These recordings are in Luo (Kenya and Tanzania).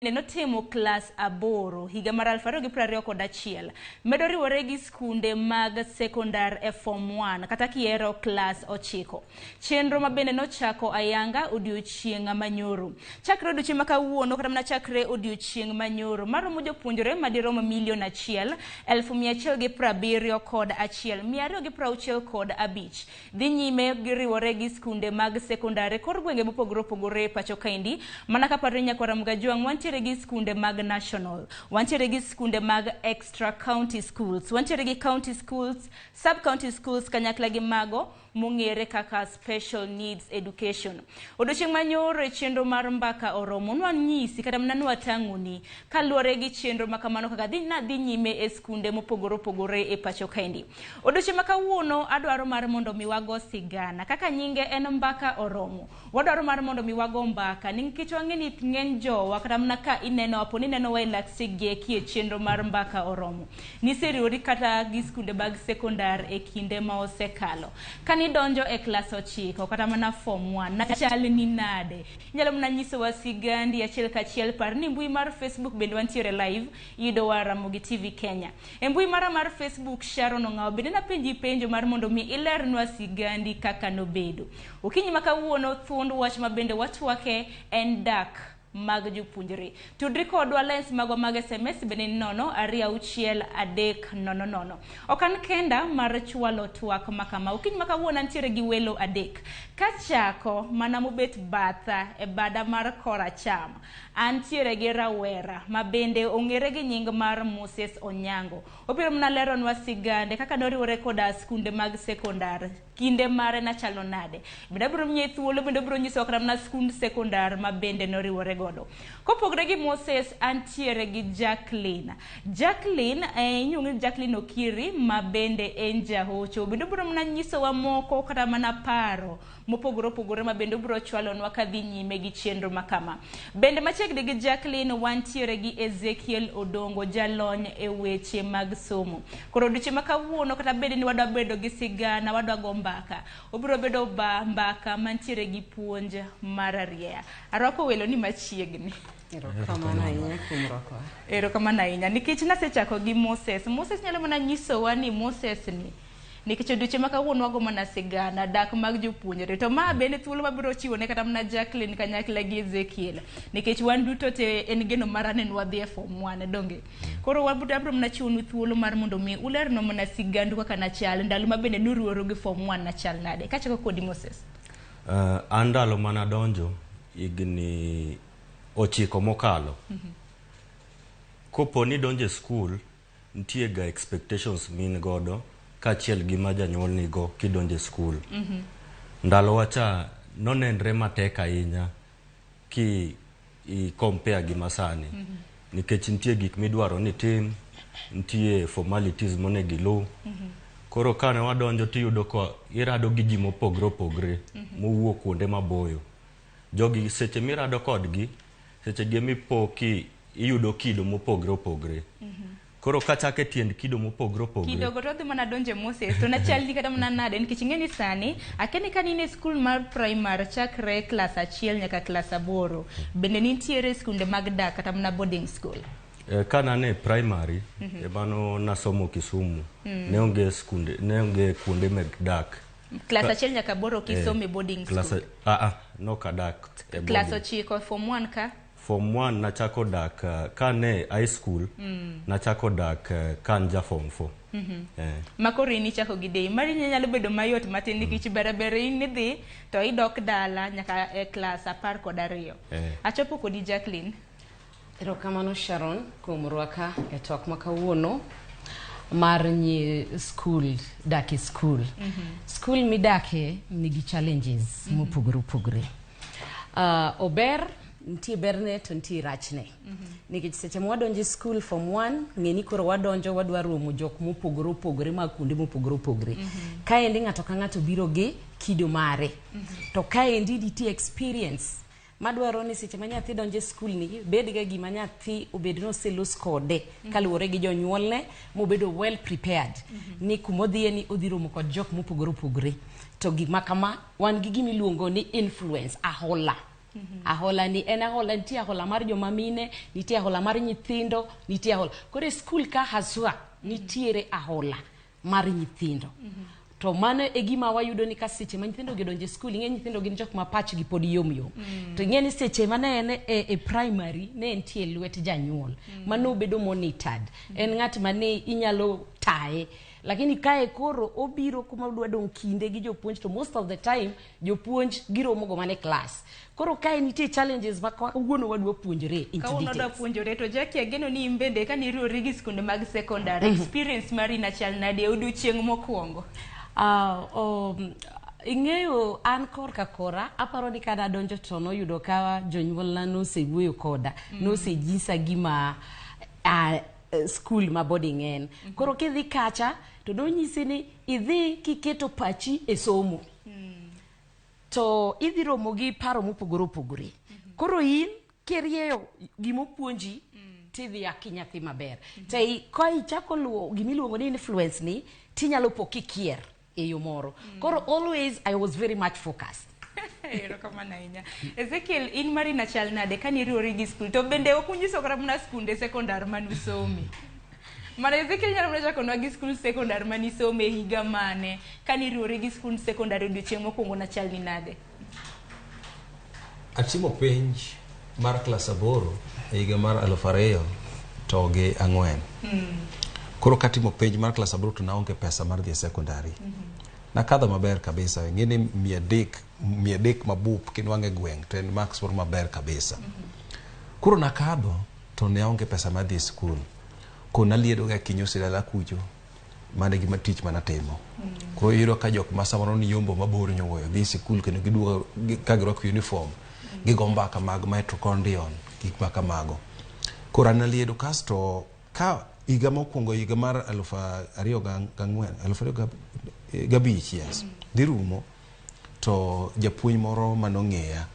Notimo klas 8 higa mar 2021 medo riwore gi skunde mag sekondar e form 1 kata kiero klas 9. Chenro ma bende nochako ayanga odiochieng' manyoro. Chakre odiochieng' ma kawuono kata mana chakre odiochieng' manyoro maromo jopuonjre madirom milion 1,171,265 dhi nyime giriwore gi skunde mag sekondar e kor gwenge mopogore opogore e pacho kaendi. Mana kaparo ni nyakwara Mgajwang' wantiere gi skunde mag national, wantiere gi skunde mag extra county schools, wantiere gi county schools, sub county schools kanyakla gi mago mong'ere kaka special needs education. Odiochieng' manyoro e chenro mar mbaka oromo nwanyisi kata mana nwatang'oni kaluwore gi chenro makamano kaka dhi nadhi nyime e skunde mopogore opogore e pacho kaendi. Odiochieng' ma kawuono adwaro mar mondo mi wago sigana kaka nyinge en mbaka oromo. Wadwaro mar mondo mi wago mbaka nikech wang'e ni ng'eny jowa kata mana ka ineno apo ni inenowa e lak gi e chenro mar mbaka oromo. Niseriwori kata gi skunde mag sekondar e kinde ma osekalo. Kanidonjo e klas 9 kata mana form 1 nachal ni nade? Inyalo mana nyisowa sigandi achiel kachiel. Par ni mbui mar Facebook bende wantiere live, iyudowa Ramogi TV Kenya. E mbui mara mar Facebook Sharon Ong'awo bende napenji penjo mar mondo mi ilernwa sigandi kaka nobedo. Okinyi ma kawuono thuond wach ma bende watwake en dak mag jopuonjre. Tudri kodwa lines magwa mag SMS bende ni 0 2 6 3 0 0. Ok an kenda mar chwalo twak makama. Okinyi ma kawuono antiere gi welo 3. Kachako mana mobet batha e bada mar koracham. Antiere gi rawera ma bende ong'ere gi nying mar Moses Onyango. Obiro mana leronwa sigande kaka noriwore koda skunde mag sekondar. Kinde mare nachalo nade. Bende abiro miye thuolo bende obiro nyisowa kata mana skund sekondar ma bende noriwore godo. Kopogore gi Moses, antiere gi Jacqueline. Jacqueline, iluonge ni Jacqueline Okiri ma bende en jahocho. Bende obiro mana nyisowa moko kata mana paro mopogore opogore ma bende obiro chwalonwa kadhi nyime gi chenro makama. Bende machiegni gi Jacqueline wantiere gi Ezekiel Odongo, jalony e weche mag somo. Koro odiochieng' ma kawuono kata bed ni wadwa bedo gi sigana, wadwa go mbaka, obiro bedo mbaka mantiere gi puonj mar arieya. Arwako welo ni machiegni. Erokamano ahinya kuom rwakowa. Erokamano ahinya. Nikech nasechako gi Moses. Moses nyalo mana nyisowa ni Moses ni nikech odiochieng' ma kawuono wago mana sigana dak mag jopuonjre to ma bende thuolo mabiro chiwo ne kata mana Jacqueline kanyakla gi Ezekiel nikech wan duto te en geno mara ni wadhi e form 1 donge. Koro wabiro mana chiwonu thuolo mar mondo mi ulernwa mana sigandu kaka nachal ndalo ma bende nuriworu gi form 1 nachal nade. Kachako kodi Moses. An ndalo mana donjo higni 9 mokalo. Kopo ni donjo e skul nitie ga expectations min godo kaachiel gi ma janyuol nigo kidonjo e skul. Ndalo wacha nonenre matek ahinya ki i compare gi masani. Nikech nitie gik midwaro ni tim, nitie formalities monego iluw. Koro kane wadonjo tiyudo ka irado gi ji mopogre opogre mowuok kuonde maboyo. Jogi seche mirado kodgi, seche gi emipo ki iyudo kido mopogre opogre. Koro kachako e tiend kido mopogre opogre. Kido go to dhi mana donje Moses to nachal ni kata mana nade nikech ing'e ni sani akia ni kane in e skul mar primary chakre klas 1 nyaka klas 8 bende nitiere skunde mag dak kata mana boarding school. Ka ne primary emano nasomo Kisumu. Ne onge skunde, ne onge kuonde mag dak. Klas 1 nyaka 8 kisomo e boarding school. Nok adak e Klas 9 form 1 ka. Form 1 nachako dak ka ne high school nachako dak ka an ja form 4. Ma koro in ichako gi day mari nyalo bedo mayot matin nikech berber in idhi to idok dala nyaka e klas 12. Achopo kodi Jacqueline. Erokamano Sharon kuom rwaka e twak ma kawuono mar nyi skul dak e skul. Skul midake nigi challenges mopogore opogore. Ober nitie berne to nitie rachne. Nikech seche ma wadonjo e skul form 1 ng'e ni koro wadonjo wadwa romo jok mopogore opogore mag kuonde mopogore opogore. Kaendi ng'ato ka ng'ato biro gi kido mare. To kaendi nitie experience madwaro ni seche ma nyathi donjo e skul ni bed ga gima nyathi obed ni oselos kode kaluwore gi jonyuolne mobedo well prepared ni kumodhiye ni odhi romo kod jok mopogore opogore. To gima kama wan gi gima iluongo ni influence ahola. Ahola ni en ahola, nitie ahola mar joma mine, nitie ahola mar nyithindo, nitie ahola. Koro e skul ka haswa nitiere ahola mar nyithindo. To mano e gima wayudo ni ka seche ma nyithindo gi odonjo e skul, ing'e nyithindo gin jok ma pachgi pod yom yom. To ing'e ni seche mane en e primary, ne entie e lwet janyuol. Mano obedo monitored. En ng'at mane inyalo taye. Lakini kae koro obiro kuma odwa dong' kinde gi jopuonj to most of the time jopuonj giromo go mana e class. Koro kae nitie challenges ma kawuono wadwa puonjore into Kawuono wadwa details. puonjore to Jackie ageno ni in bende kane iriwori gi skunde mag sekondar experience mari nachal nade e odiochieng' mokwongo? Ing'eyo an korka kora aparo ni kana adonjo to noyudo ka jonyuolna nosewuoyo koda nosejisa gima skul ma boarding en. Koro kidhi kacha to nonyisi ni idhi kiketo pachi e somo to idhi romo gi paro mopogore opogore. Koro in kirieyo gimopuonji tidhi aki nyathi maber. To ka ichako luwo gimiluongo ni influence ni tinyalo po kikier e yo moro. Koro always I was very much focused. Erokamano ahinya. Ezekiel, in mari nachal nade kane iriwori gi skul? To bende ok unyiso kata mana skunde sekondar manusome. Mana Ezekiel nyalo mana chakonwa gi skul sekondar manisome e higa mane? Kane iriwori gi skul sekondar e odiochieng' mokwongo nachal ni nade? Atimo penj mar klas 8 e higa mar 2004. Koro katimo penj mar klas 8 to naonge pesa mar dhi e sekondari. Nakadho maber kabisa. Ing'e ni 300 mabup kinwang'o e gweng' to en marks moro maber kabisa. Koro nakadho to ne aonge pesa mar dhi e skul. Koro naliedo ga kinyosi dala kucho. Mano e gima tich manatimo. Koro iyudo ka jok ma samoro ni yombo mabor nyowuoyo dhi e sikul kendo giduogo ka girwako uniform. Gigo mbaka mag mitochondrion, gik ma kamago. Koro an naliedo kasto ka higa mokwongo higa mar 2004, 2005, yes, dhi rumo to japuonj moro manong'eya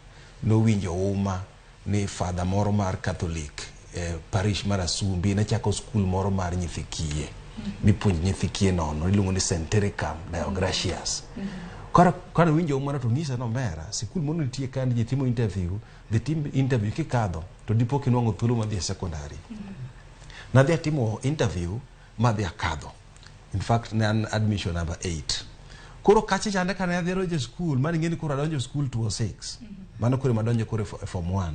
nowinjo uma ni father moro mar Catholic e parish mar Asumbi ne chako skul moro mar nyithi kiye mipuonjo nyithi kiye nono iluongo ni St. Tericam Deogracias. Koro kane winjo umano to ng'isa ni omera sikul moro nitie ka ji timo interview dhi tim interview kikadho to dipo kinwang'o thuolo mar dhi e secondary. Nadhi atimo interview madhi akadho. In fact ne an admission number 8. Koro kacha chande kane adhi donjo e skul mane ing'e ni koro adonjo e skul 206. Mano koro ema adonjo koro e form 1.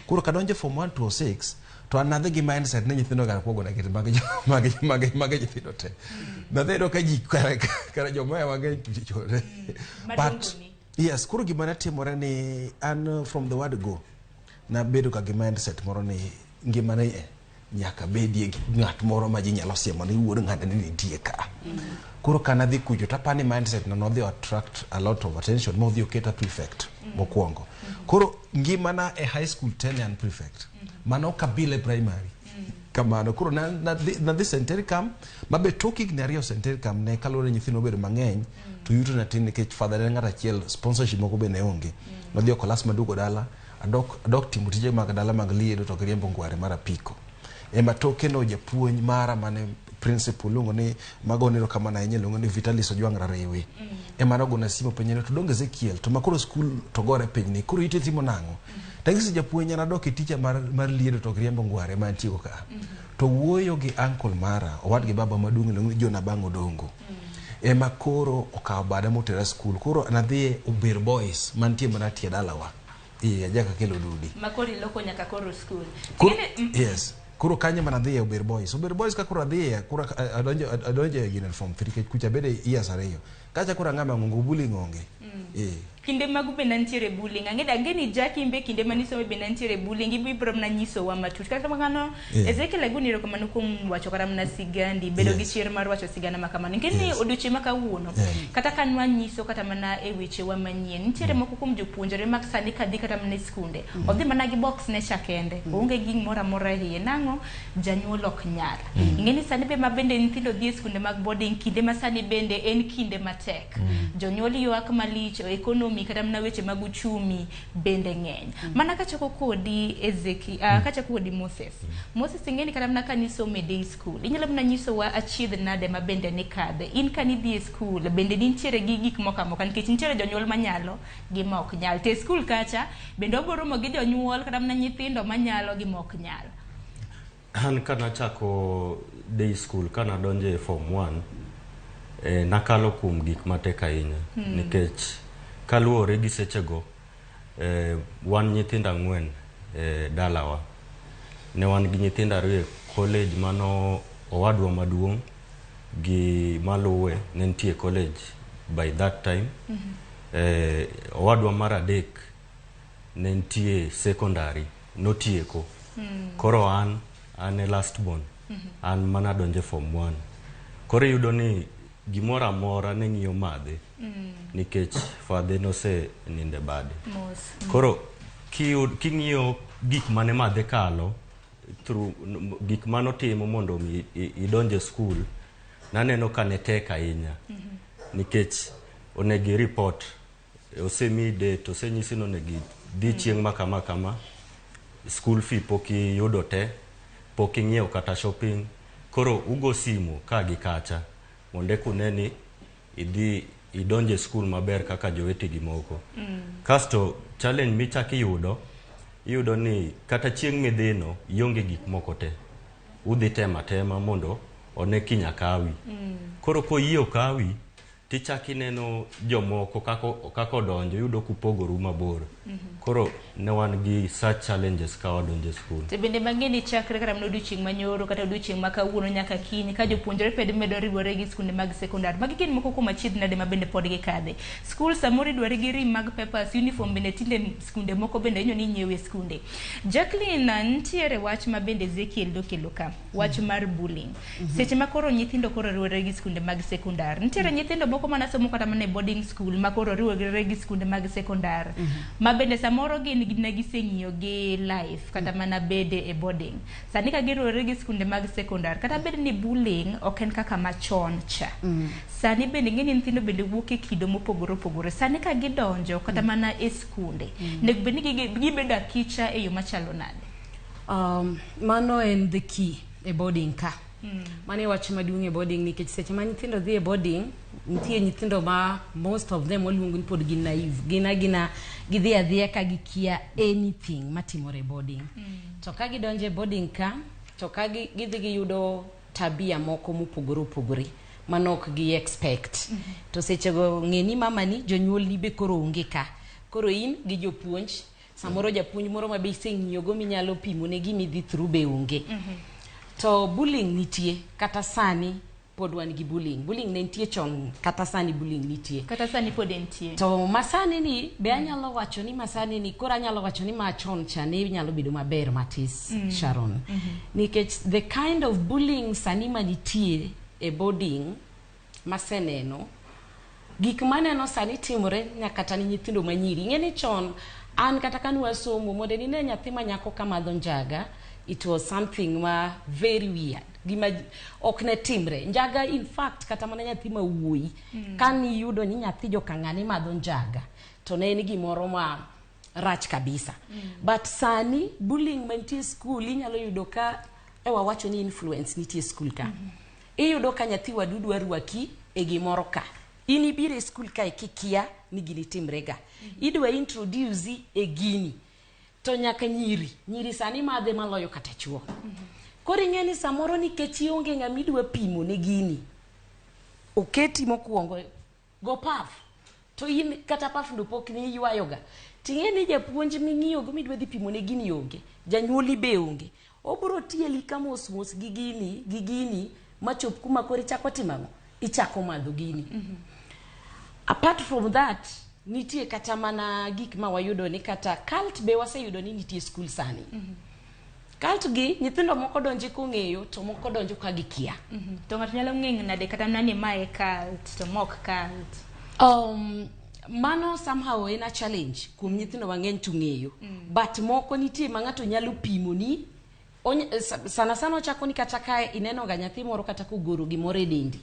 Koro kadonjo e form 1 206 to an nadhi gi mindset ni nyithindo ga kuogo na kit mag nyithindo te. Nadhi yudo ka ji kare joma mang'eny tuchore. But Madongoni. yes, koro gima ne timore ni an from the word go nabedo ga gi mindset moro ni ngimane e nyaka bedie ng'at moro ma ji nyalo siemo ni wuod ng'ane ni nitie ka. Koro ka nadhi kucho to apani mindset no nodhi attract a lot of attention modhi oketa prefect mokwongo. Koro ngimana e high school te ne an prefect. Mano kabila e primary. Kamano koro nadhi St. Tericam mabe tok higni 2 St. Tericam ne kaluwore ni nyithindo nobedo mang'eny to yuto ne tin nikech father ne en ng'at achiel sponsorship moko be ne onge. Nodhi okolas maduogo dala adok timo tije mag dala mag liedo to giriembo ngware mar apiko. Ema toke no japuonj mara mane principal luongo ni magone erokamano ahinya iluongo ni Vitalis Ojwang' Rariwi. Ema nogona simu penjo ni to donge Ezekiel to makoro skul to gore piny ni koro ite timo nang'o? Tang'isi japuonj an adok e ticha mar liedo to giriembo ngware ma antiego ka. To wuoyo gi uncle mara owadgi baba maduong' iluongo ni John Abang' Odongo. Ema koro okawo bada motera skul. Koro nadhi Ober Boys mantie mana tie dalawa. Ee, ajaka kelo dudi. Ma koro iloko nyaka koro skul. Koro, yes. Koro kanyo mana adhiye Ober Boys. Ober Boys ka koro adhiye, koro adonjo e gine form 3 nikech kucha abede years 2. Kacha koro ang'ama ng'ongo bullying onge. Eh. Kinde magu be nitiere bullying. Ang'e ni Jackie imbe kinde manisomo be nitiere bullying. Ibiro mana nyisowa matut. Kata kamano, Ezekiel agoni erokamano kuom wacho kata mana sigandi, bedo gi chir mar wacho sigana ma kamano. Nikech ni odiochieng' ma kawuono, kata ka nwanyiso kata mana e wechewa manyien, nitiere moko kuom jopuonjre mag sani kadhi kata mana e skunde, odhi mana gi box ne cha kende, oonge gi gimoro amora e iye. Nang'o? Janyuol ok nyal. Ing'e ni sani be ma bende nyithindo dhi e skunde mag boarding, kinde ma sani bende en kinde matek. Jonyuol ywak malich, economy somi kata mana weche mag uchumi bende ng'eny. Mana kachako kodi Ezeki, kachako kodi Moses. Moses, ing'eni kata mana kanisomo e day school, inyalo mana nyisowa achiedh nade ma bende nikadhe. In kanidhi e school, bende nintiere gi gik moko amoka, nikech nitiere jonyuol manyalo gi ma ok nyal. To e school kacha, bende wabiro romo gi jonyuol kata mana nyithindo manyalo gi ma ok nyal. An kanachako day school, kanadonjo e form 1, nakalo kuom gik matek ahinya nikech kaluwore gi sechego, wan nyithindo 4 dalawa. Ne wan gi nyithindo 2 e college, mano owadwa maduong' gi maluwe ne nitie college by that time. Owadwa mar adek ne nitie secondary, notieko. Koro an e last born, an mana donjo e form 1. Koro iyudo ni gimoro amora ne ng'iyo madhe nikech fadhe nose ninde bade. Mos. Koro king'iyo gik mane madhe kalo through gik manotimo mondo mi idonj e school, naneno ka ne tek ahinya nikech onego i report, osemiyi date, osenyisi ni onego idhi chieng' ma kama kama, school fee pok iyudo te, pok ing'iewo kata shopping. Koro ugo simu ka gi kacha mondo eka une ni idhi idonj e school maber kaka jowetegi moko. Kasto challenge michako iyudo, iyudo ni kata chieng' midhino ionge gik moko te, udhi temo atema mondo one kinya kawi. Koro koyie okawi, tichako ineno jomoko kaka odonjo, iyudo kupogoru mabor. Koro ne wan gi such challenges ka wadonjo e school. To bende mang'e ni chakre kata mana odiochieng' manyoro kata odiochieng' ma kawuono nyaka kiny, ka jopuonjre pod medo riwore gi skunde mag sekondar, magi gin moko kuom achiedh nade ma bende pod gikadhe. Skul samoro idware gi rim mag papers, uniform bende tinde skunde moko bende inyo ni inyiewo e skunde. Jacqueline, nitiere wach ma bende Ezekiel dokelo ka, wach mar bullying. Seche ma koro nyithindo koro riwore gi skunde mag sekondar, nitiere nyithindo moko mana somo kata mana e boarding school ma koro riwore gi skunde mag sekondar, ma bende samoro gin ne giseng'iyo gi life kata mana bede e boarding. Sani ka giriwore gi skunde mag sekondar, kata bed ni bullying ok en kaka machon cha. Sani bende ing'e ni nyithindo bende wuok e kido mopogore opogore. Sani ka gidonjo kata mana e skunde, onego bed ni gibedo akicha e yo machalo nade? Mano en the key e boarding ka. Mano e wach maduong' e boarding, nikech seche ma nyithindo dhi e boarding, nitie nyithindo ma most of them waluongo ni pod gin naive. Gin agina gidhi adhiya ka gikia anything matimore e boarding. To ka gidonjo e boarding ka, to ka gidhi giyudo tabia moko mopogore opogore mano ok gi expect. To sechego ng'e ni mamani, jonyuolni be koro onge ka. Koro in gi jopuonj, samoro japuonj moro ma be iseng'iyogo minyalo pimone gima idhi through be onge. To bullying nitie, kata sani pod wan gi bullying. Bullying ne nitie chon, kata sani bullying nitie. Kata sani pod entie. To masani ni be anyalo wacho ni masani ni koro anyalo wacho ni machon cha ne nyalo bedo maber matis, Sharon. Nikech the kind of bullying sani manitie e boarding maseneno, gik maneno sani timore nyaka kata ni nyithindo manyiri. Ing'e ni chon an kata ka nwasomo, mondo nine nyathi ma nyako ka madho njaga, it was something ma very weird. Gima ok ne timre. Njaga, in fact, kata mana nyathi ma wuoyi, ka niyudo ni nyathi jokang'ane madho njaga, to ne en gimoro ma rach kabisa. But sani bullying mantie e school, inyalo yudo ka ewa wacho ni influence nitie e school ka. Iyudo ka nyathi wadu dwa rwaki e gimoro ka. In ibiro e school kae kikia ni gini timre ga. Idwa introduce e gini. To nyaka nyiri, nyiri sani madhe maloyo kata chuo. Koro ing'e ni samoro nikech ionge ng'ama idwa pimo ne gini, oketi mokwongo go paf, to in kata paf no pok ni iywayo ga. Ting'e ni japuonj ming'iyo go midwa dhi pimo ne gini onge, janyuolni be onge. Obiro tieli ka mos mos gi gini, gi gini, machop kuma koro ichako timo ang'o? Ichako madho gini. Apart from that, nitie kata mana gik ma wayudo ni kata cult be waseyudo ni nitie school sani. Cult gi, nyithindo moko donje kong'eyo, to moko donjo ka gikia. To ng'ato nyalo ng'eyo nade kata mana ni mae cult to mok cult? Mano somehow en a challenge kuom nyithindo mang'eny to ng'eyo. But moko nitie ma ng'ato nyalo pimo ni sana sana ochako ni kata ka ineno ga nyathi moro kata kogoro gimoro e dendi,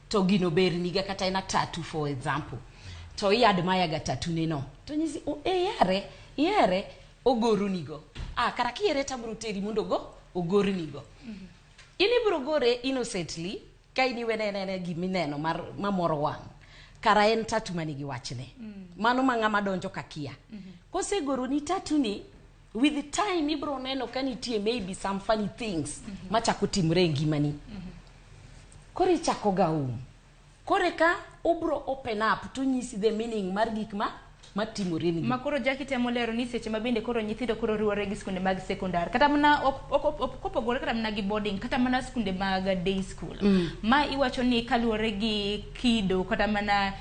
to gino berniga kata en a tattoo, for example. To i admire ga tattoo ne no. To nyisi, "O, eh, yare, ihere, ogoronigo. Ah, kara kihere to abiro teri mondo ogo, ogornigo. In ibiro gore innocently, ka in iwene nene gimineno mar mamoro wang'. Kara en tattoo manigi wachne. Mano ma ng'ama donjo kakia. Kosegoroni tattoo ni, with the time ibiro neno ka nitie maybe some funny things machako timore e ngimani. Koro ichako ga um. Koro eka obro open up to nyisi the meaning mar gik ma matimore ni. Ma koro Jackie temo lero ni seche ma bende koro nyithindo koro riwore gi skunde mag sekondar kata mana kopogore kata mana gi boarding kata mana skunde mag day school. Ma iwacho ni kaluwore gi kido kata mana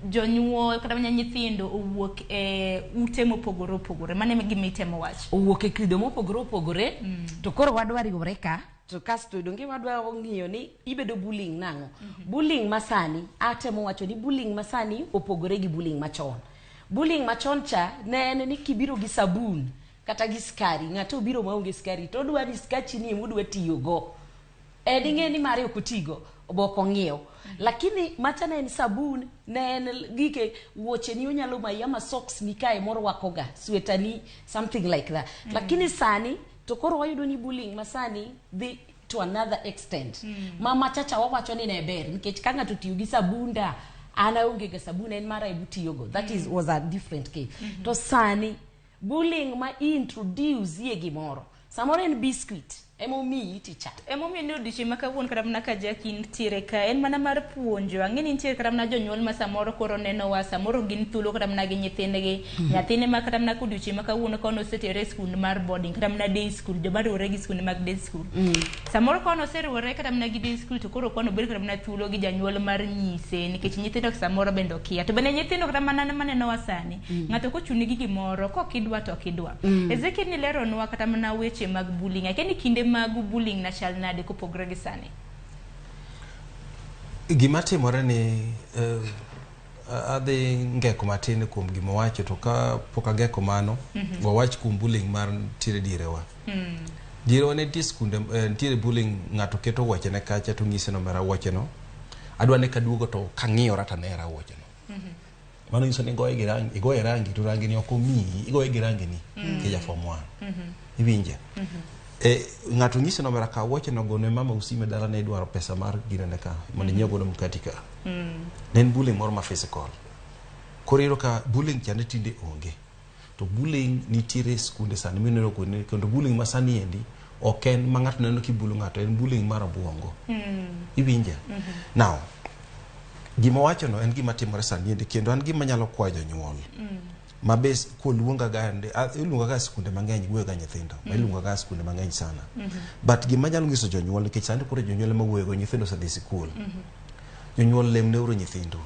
jonyuol kata mana nyithindo owuok e ute mopogore opogore. Mano e gima itemo wacho. Owuok e kido mopogore opogore to koro wadwa riwore ka to kasto donge wadwa ng'iyo ni ibedo bullying nang'o. Bullying masani atemo wacho ni bullying masani opogore gi bullying machon. Bullying machon cha ne en ni kibiro gi sabun kata gi skari, ng'ato obiro maonge skari to odwa ni skachi ni emodwa tiyogo. En ing'e ni mare ok otigo, bo ok ong'iew. Lakini macha ne en sabun, ne en gike wuoche ni onyalo mayi ama socks ni kae morwako ga, sweta ni, something like that. Lakini sani to koro wayudo ni bullying masani dhi to another extent. Ma machacha wawacho ni ne ber nikech ka ng'ato otiyo gi sabunda an aonge ga sabun en mara ema otiyogo. That is was a different case. To sani bullying ma introduce ye gimoro. Samoro en biscuit ema omiyi ticha. Emomiyo ni odiochieng' ma kawuono kata mana ka Jackie nitiere ka en mana mar puonjo. Ang'e ni nitiere kata mana jonyuol ma samoro koro nenowa, samoro gin thuolo kata mana gi nyithindgi. Nyathine ma kata mana kodiochieng' ma kawuono ka osetere e skul mar boarding kata mana day school, joma riwore gi skunde mag day school. Samoro ka oseriwore kata mana gi day school to koro kono obed kata mana thuolo gi janyuol mar nyise nikech nyithindo samoro bende okia. To bende nyithindo kata mana manenowa sani, ng'ato kochuni gi gimoro kok idwa to ok idwa. Ezekiel nileronwa kata mana weche mag bullying. Akia ni kinde mag bullying na chal nade kopogore gi sani. Gima timore ni adhi ngeko matin kuom gima owacho to ka pok ageko mano wawach kuom bullying mar nitiere dierewa. Dierewa ne nitie skunde nitiere bullying ng'ato keto wuochene kacha to ng'ise no omera wuocheno adwa ni kaduogo to kang'iyora to anera wuocheno. Mano nyiso ni igoye gi rangi, igoye rangi to rangi ni ok omiyi, igoye gi rangi ni kija form 1. Iwinje? Ng'ato ng'ise no omera kaw wuoche no gone mama usime dala ne idwaro pesa mar ginene ka mondo inyiew godo mkati ka. Ne en bullying moro ma physical. Koro iyudo ka bullying chande tinde onge. To bullying nitiere e skunde sani mineno kuonde kendo bullying ma sani endi ok en ma ng'ato neno kibulo ng'ato en bullying mar obuongo. Iwinja? Now, gima owachono en gima timore sani endi kendo an gima nyalo kwayo jonyuol ma be koluonga ga iluonga ga skunde mang'eny wuoyo ga nyithindo ma iluonga ga skunde mang'eny sana. But gima nyalo nyiso jonyuol nikech sani koro jonyuol ema wuoyo go nyithindo osedhi sikul. Jonyuol lemneuru nyithindu.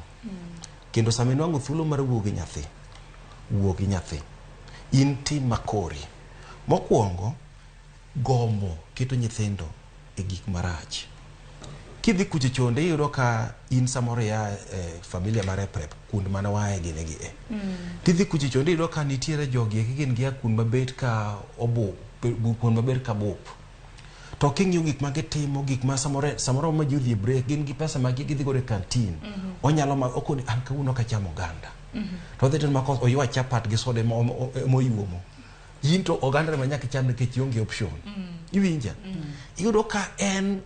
Kendo sama inwang'o thuolo mar wuoyo gi nyathi, wuo gi nyathi. In tim makori. Mokwongo, gombo keto nyithindo e gik marach. Kidhi kucho chonde iyudo ka in samoro ia e familia mar rep kund mane wae gini gi e. Tidhi kucho chonde iyudo ka nitiere jogi eki gin gia kund mabet ka obup, kund maber ka bup. To king'iyo gik ma gitimo, gik ma samoro samoro ma ji odhi e break, gin gi pesa ma gidhi godo e kantin. Onyalo ma okoni an kawuono ok achamo oganda. To odhi to mako oywa chapat gi soda ema oyuomo. In to oganda ema nyaka icham nikech ionge option. Iwinja? Iyudo ka en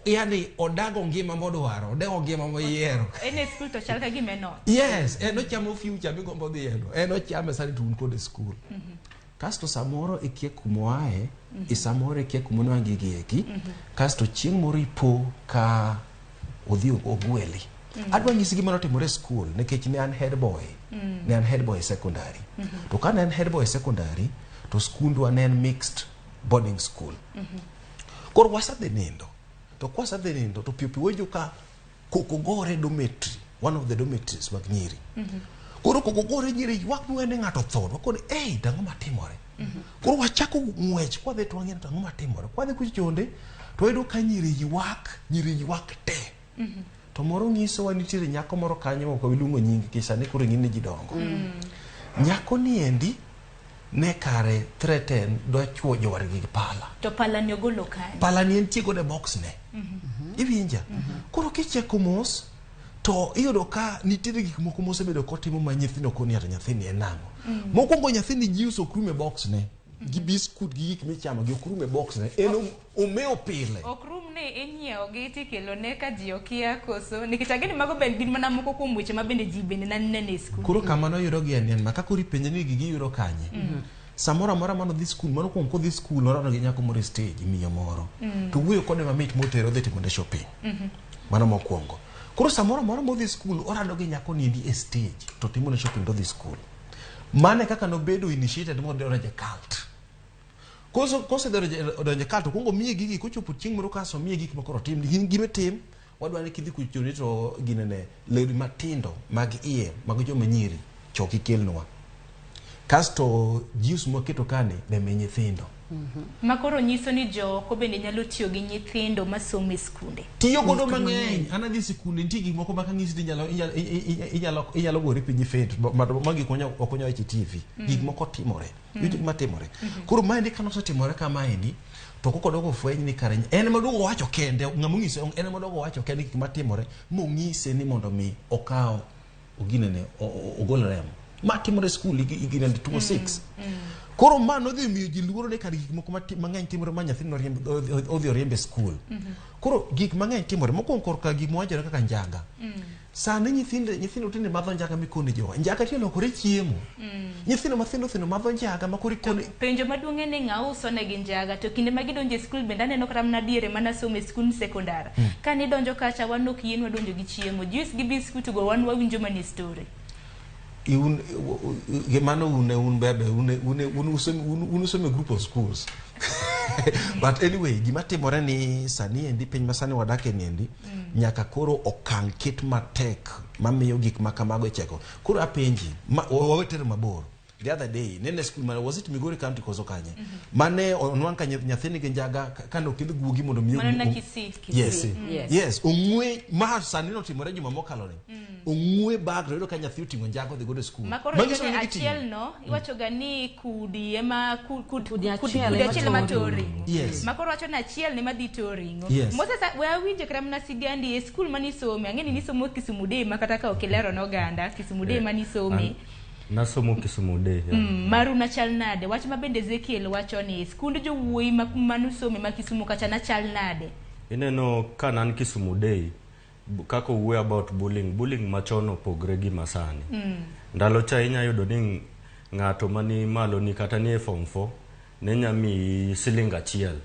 yani odago ngima modwaro, odago ngima moyiero. En e skul to chal ka gima en ot. Yes, en ochamo future migombo dhieno. En ochame sani to un kode e skul. Kasto samoro ikia kumoae, mm samoro ikia kumonwang'e gigi eki, kasto chieng' moro ipo ka odhi ogweli. Adwa nyisi gima notimore e skul nikech ne an head boy. Ne an head boy e secondary. To ka ne an head boy e secondary, to skundwa ne en mixed boarding school. Koro wasedhi nindo. To kwasedhi nindo to piyo piyo wawinjo ka koko gore dormitory, one of the dormitories mag nyiri. Koro koko gore nyiri ywak miwe ni ng'ato otho. Wakoni, "Ei, to ang'o matimore?" Koro wachako ng'wech kwadhi to wang'eyo to ang'o matimore. Kwadhi kucho chonde to wayudo ka nyiri ywak, nyiri ywak te. To moro nyisowa nitiere nyako moro kanyo ok waluongo nying nikech sani koro ing'e ni ji dongo. Nyako ni endi ne kare threaten dwa chuo jowadgi gi pala. To pala ni ogolo kanye? Pala ni entie godo e box ne. Iwinja? Koro kicheko mos To iyudo ka nitiere gik moko mosebedo kotimo ma nyithindo koni ata nyathini en nang'o. Mokwongo nyathini juice ok rum e box ne. Gi biskut gi gik michamo gi ok rum e box ne. En omewo pile. Ok rum ni inyiewo gi tikelo ne ka ji okia koso nikech ang'e ni mago bende gin mana moko kuom weche ma bende ji bende naneno e skul. Koro kama noyudo gi en ma kaka koro ipenje ni gigi yudo kanye. Samoro amora mano dhi skul, mano kuom kodhi skul norado gi nyako moro e stage, miyo moro. To wuoyo kode mamit motere odhi timone shopping. Mano mokwongo. Koro samoro amora modhi skul orado gi nyako niendi e stage to timone shopping to odhi skul. Mano e kaka nobedo initiated modonjo e cult. Kosedonjo e cult, okwongo miye gigi kochopo chieng' moro kaso miye gik makoro otim. Gin gima tim, wadwa ni kidhi kuchoni to ginene lewni matindo mag iye mag joma nyiri chok ikelnwa. Kasto juice mwaketo kani be mi nyithindo. Ma koro nyiso ni jooko bende nyalo tiyo gi nyithindo masomo e skunde. Tiyo godo mang'eny. An adhi e sikunde nitie gik moko ma kang'isi to inyalo gori piny ifet ma gik ok wanyal wacho e TV. Gik moko timore. Iwinjo gima timore. Koro maendi kanosetimore kamaendi to koko dogo fweny ni kare en ema oduogo owacho kende ng'ama onyise en ema oduogo owacho kende gik matimore mong'ise ni mondo mi okaw oginene ogol remo. Ma timore e skul iginene 206. Koro ma nodhi miyo ji luoro ni kar gik moko mang'eny timore ma nyathi odhi oriemb e skul. Koro gik mang'eny timore. Mokwongo korka gik mawachore kaka njaga. Sani nyithindo tinde madho njaga mikone jowa. Njaga tinde olokore chiemo. Nyithindo mathindo thindo madho njaga ma koro ikone Penjo maduong' en ni ng'a uso negi njaga to kinde ma gidonjo e skul bende aneno kata mana diere mana somo e skul sekondar. Ka nidonjo kacha wan ok yienwa donjo gi chiemo. Juice gi biskut go wan wawinjo mana e story. Un mano un un bebe un un un un usomo e group of schools. But anyway, gima timore ni sani endi piny ma sani wadake ni endi nyaka koro okang' ket matek mamiyo gik ma kamago icheko. Koro apenji, wawe tero mabor. The other day, nene school mane, was it Migori County koso kanye? Mane onwang' ka nyathi nigi njaga kane okel guogi mondo mi Mano na Kisii. Yes. Yes. Yes, ong'we ma sani notimore juma mokalo ni. Ong'we bag to yudo ka nyathi oting'o njaga odhi godo e school. Ma koro Manyiso yudo ni ni giting'o. achiel no iwacho ga ni kudi ema Kudi achiel kudi ema achiel ema to to ring'o. Yes. Ma koro wacho ni achiel ne madhi to ring'o. Yes. Moses we awinje kata mana sigandi e skul manisome ang'e ni nisomo Kisumu Day ma kata ka ok ilero ne oganda Kisumu Day manisome. Nasomo Kisumu Day. Yeah. Maru nachal nade? Wach ma bende Ezekiel wacho ni skund jowuoyi manusome ma Kisumu kacha nachal nade? Ineno ka nan Kisumu Day kaka owuoyo about bullying, bullying machon opogre gi masani. Ndalo cha inya yudo ni ng'ato mani malo ni kata ni e form 4 ne nya miyi siling achiel.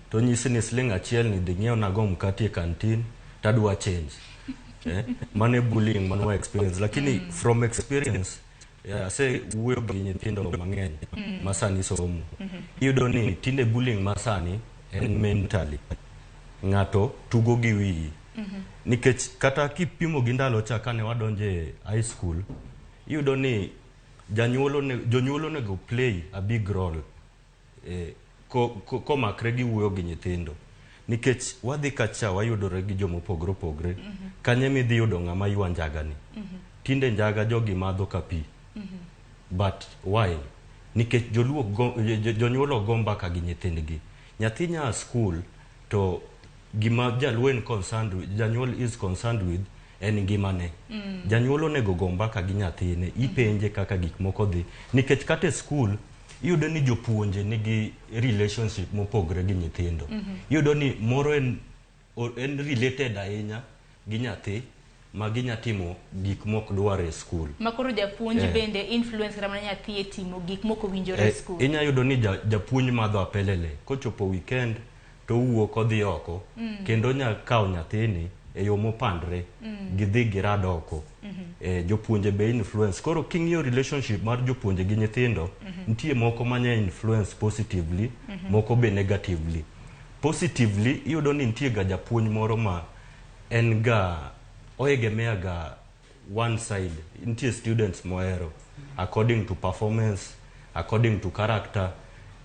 To nyisi ni siling achiel ni dhi ng'iewnago mkati e kantin tadwa change. Mano e bullying mane wa experience. Lakini from experience, yeah, ase wuoyo gi nyithindo mang'eny ma sani somo. Iyudo ni tinde bullying ma sani en mentally. Ng'ato tugo gi wiyi. Nikech kata kipimo gi ndalo cha kane wadonjo e high school, iyudo ni jonyuol onego play a big role komakre gi wuoyo gi nyithindo. Nikech wadhi kacha wayudore gi jomopogore opogore. Kanye midhi yudo ng'ama ywa njaga ni. Tinde njaga jogi madho ka pi. But why? Nikech jonyuol ok go mbaka gi nyithindgi. Nyathi nya school to gima jaluo en concerned with, janyuol is concerned with en ngimane. Janyuol onego go mbaka gi nyathine, ipenje kaka gik moko dhi. Nikech kata e school iyudo ni jopuonje nigi relationship mopogre gi nyithindo. Iyudo ni moro en related ahinya gi nyathi ma ginya timo gik mok dwar e school. Ma koro japuonj bende influence kata mana nyathi e timo gik mok owinjore e school. Inya yudo ni japuonj madho apelele, kochopo weekend to owuok odhi oko, kendo onya kawo nyathini e yo mopandre, gidhi girad oko. Jopuonje be influence. Koro king'iyo relationship mar jopuonje gi nyithindo, nitie moko manya influence positively, moko be negatively. Positively, iyudo ni nitie ga japuonj moro ma en ga oegemea ga one side. Nitie students mohero according to performance, according to character.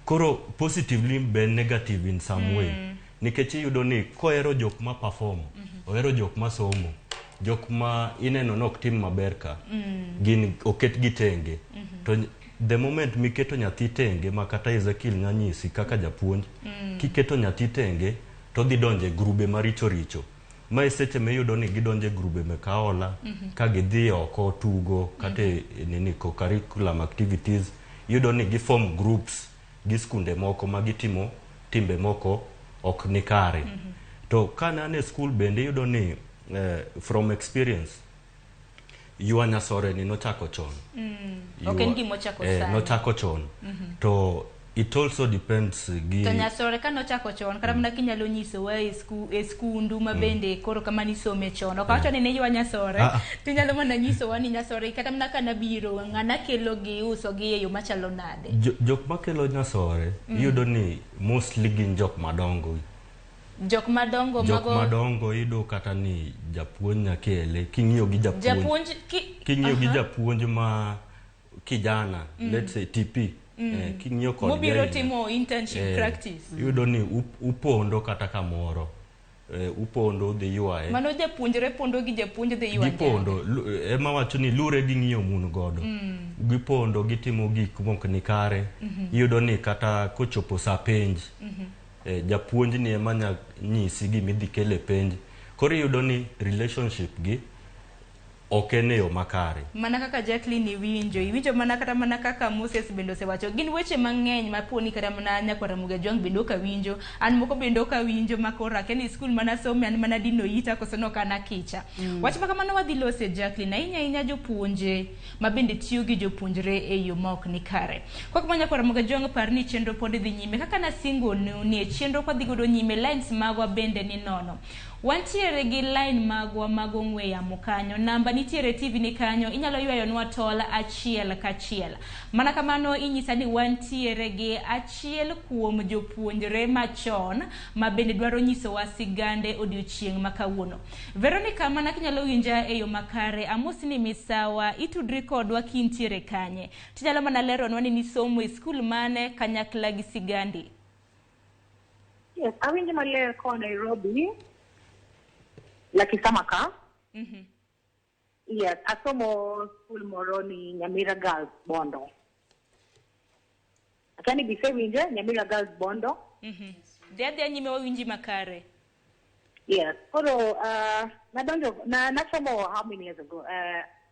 Koro positively be negative in some way. Nikech iyudo ni kohero jok ma perform, ohero jok ma somo, jok ma ineno ni ok tim maber ka, gin oket gi tenge. To the moment miketo nyathi tenge, ma kata Ezekiel nya nyisi kaka japuonj, kiketo nyathi tenge to odhi donjo e grube maricho richo. Ma e seche miyudo ni gidonjo e grube mek aola ka gidhi oko tugo kata e nini co-curriculum activities iyudo ni gi form groups gi skunde moko ma gitimo timbe moko ok ni kare. To ka an e skul bende iyudo ni from experience ywa nyasore ni nochako chon. Ok en gima ochako sani. Nochako chon. To it also depends gi To nyasore ka nochako chon kata mana kinyalo nyisowa e e skundu ma bende koro kama nisome chon. Ok awacho ni ne ywa nyasore. Tinyalo mana nyisowa ni nyasore kata mana ka nabiro ng'ana kelo gi uso gi e yo machalo nade. Jok makelo nyasore iyudo ni mostly gin jok madongo. Jok madongo Jok mago madongo iyudo kata ni japuonj nyakele king'iyo gi japuonj japuonj king'iyo gi japuonj ma kijana let's say TP king'iyo kodgi mobiro ahinya, timo internship practice. Iyudo ni upondo kata kamoro upondo udhi ywaye. Mano japuonjre pondo gi japuonj dhi ywa gipondo ema wacho ni lure gi ng'iyo mun godo. Gipondo gitimo gik mok ni kare. Iyudo ni kata kochopo sa penj japuonj ni ema nya nyisi gima idhi kele penj. Koro iyudo ni relationship gi ok en e yo makare. Mana kaka Jacqueline iwinjo mana kata mana kaka Moses bende osewacho gin weche mang'eny ma poni kata mana nyakwar Ramogi Ajwang' bende ok awinjo an moko bende ok awinjo ma koro akia ni skul mana some an mana dino ita koso nok an akicha. Wach ma kamano wadhi lose Jacqueline ahinya ahinya jopuonje ma bende tiyo gi jopuonjre e yo ma ok ni kare. Kok ma nyakwar Ramogi Ajwang' par ni chenro pod dhi nyime kaka nasingonu ni e chenro kwadhi godo nyime lines magwa bende ni nono. Wantiere gi line magwa mag ong'we yamo kanyo, namba nitiere TV ni kanyo, inyalo ywayonwa tol achiel kachiel. Mana kamano inyisa ni wantiere gi achiel kuom jopuonjre machon ma bende dwaro nyisowa sigande odiochieng' ma kawuono. Veronica, mana kinyalo winja e yo makare, amosi ni misawa, itudri kodwa kintiere kanye. Tinyalo mana leronwa ni nisomo e skul mane kanyakla gi sigandi. Yes, awinjo maler koa Nairobi, Lakisama ka. Yes, asomo skul moro ni Nyamira Girls Bondo. Akia ni bisewinje Nyamira Girls Bondo. Dhi adhiya nyime wawinji makare. Yes, koro nadonjo na nasomo how many years ago?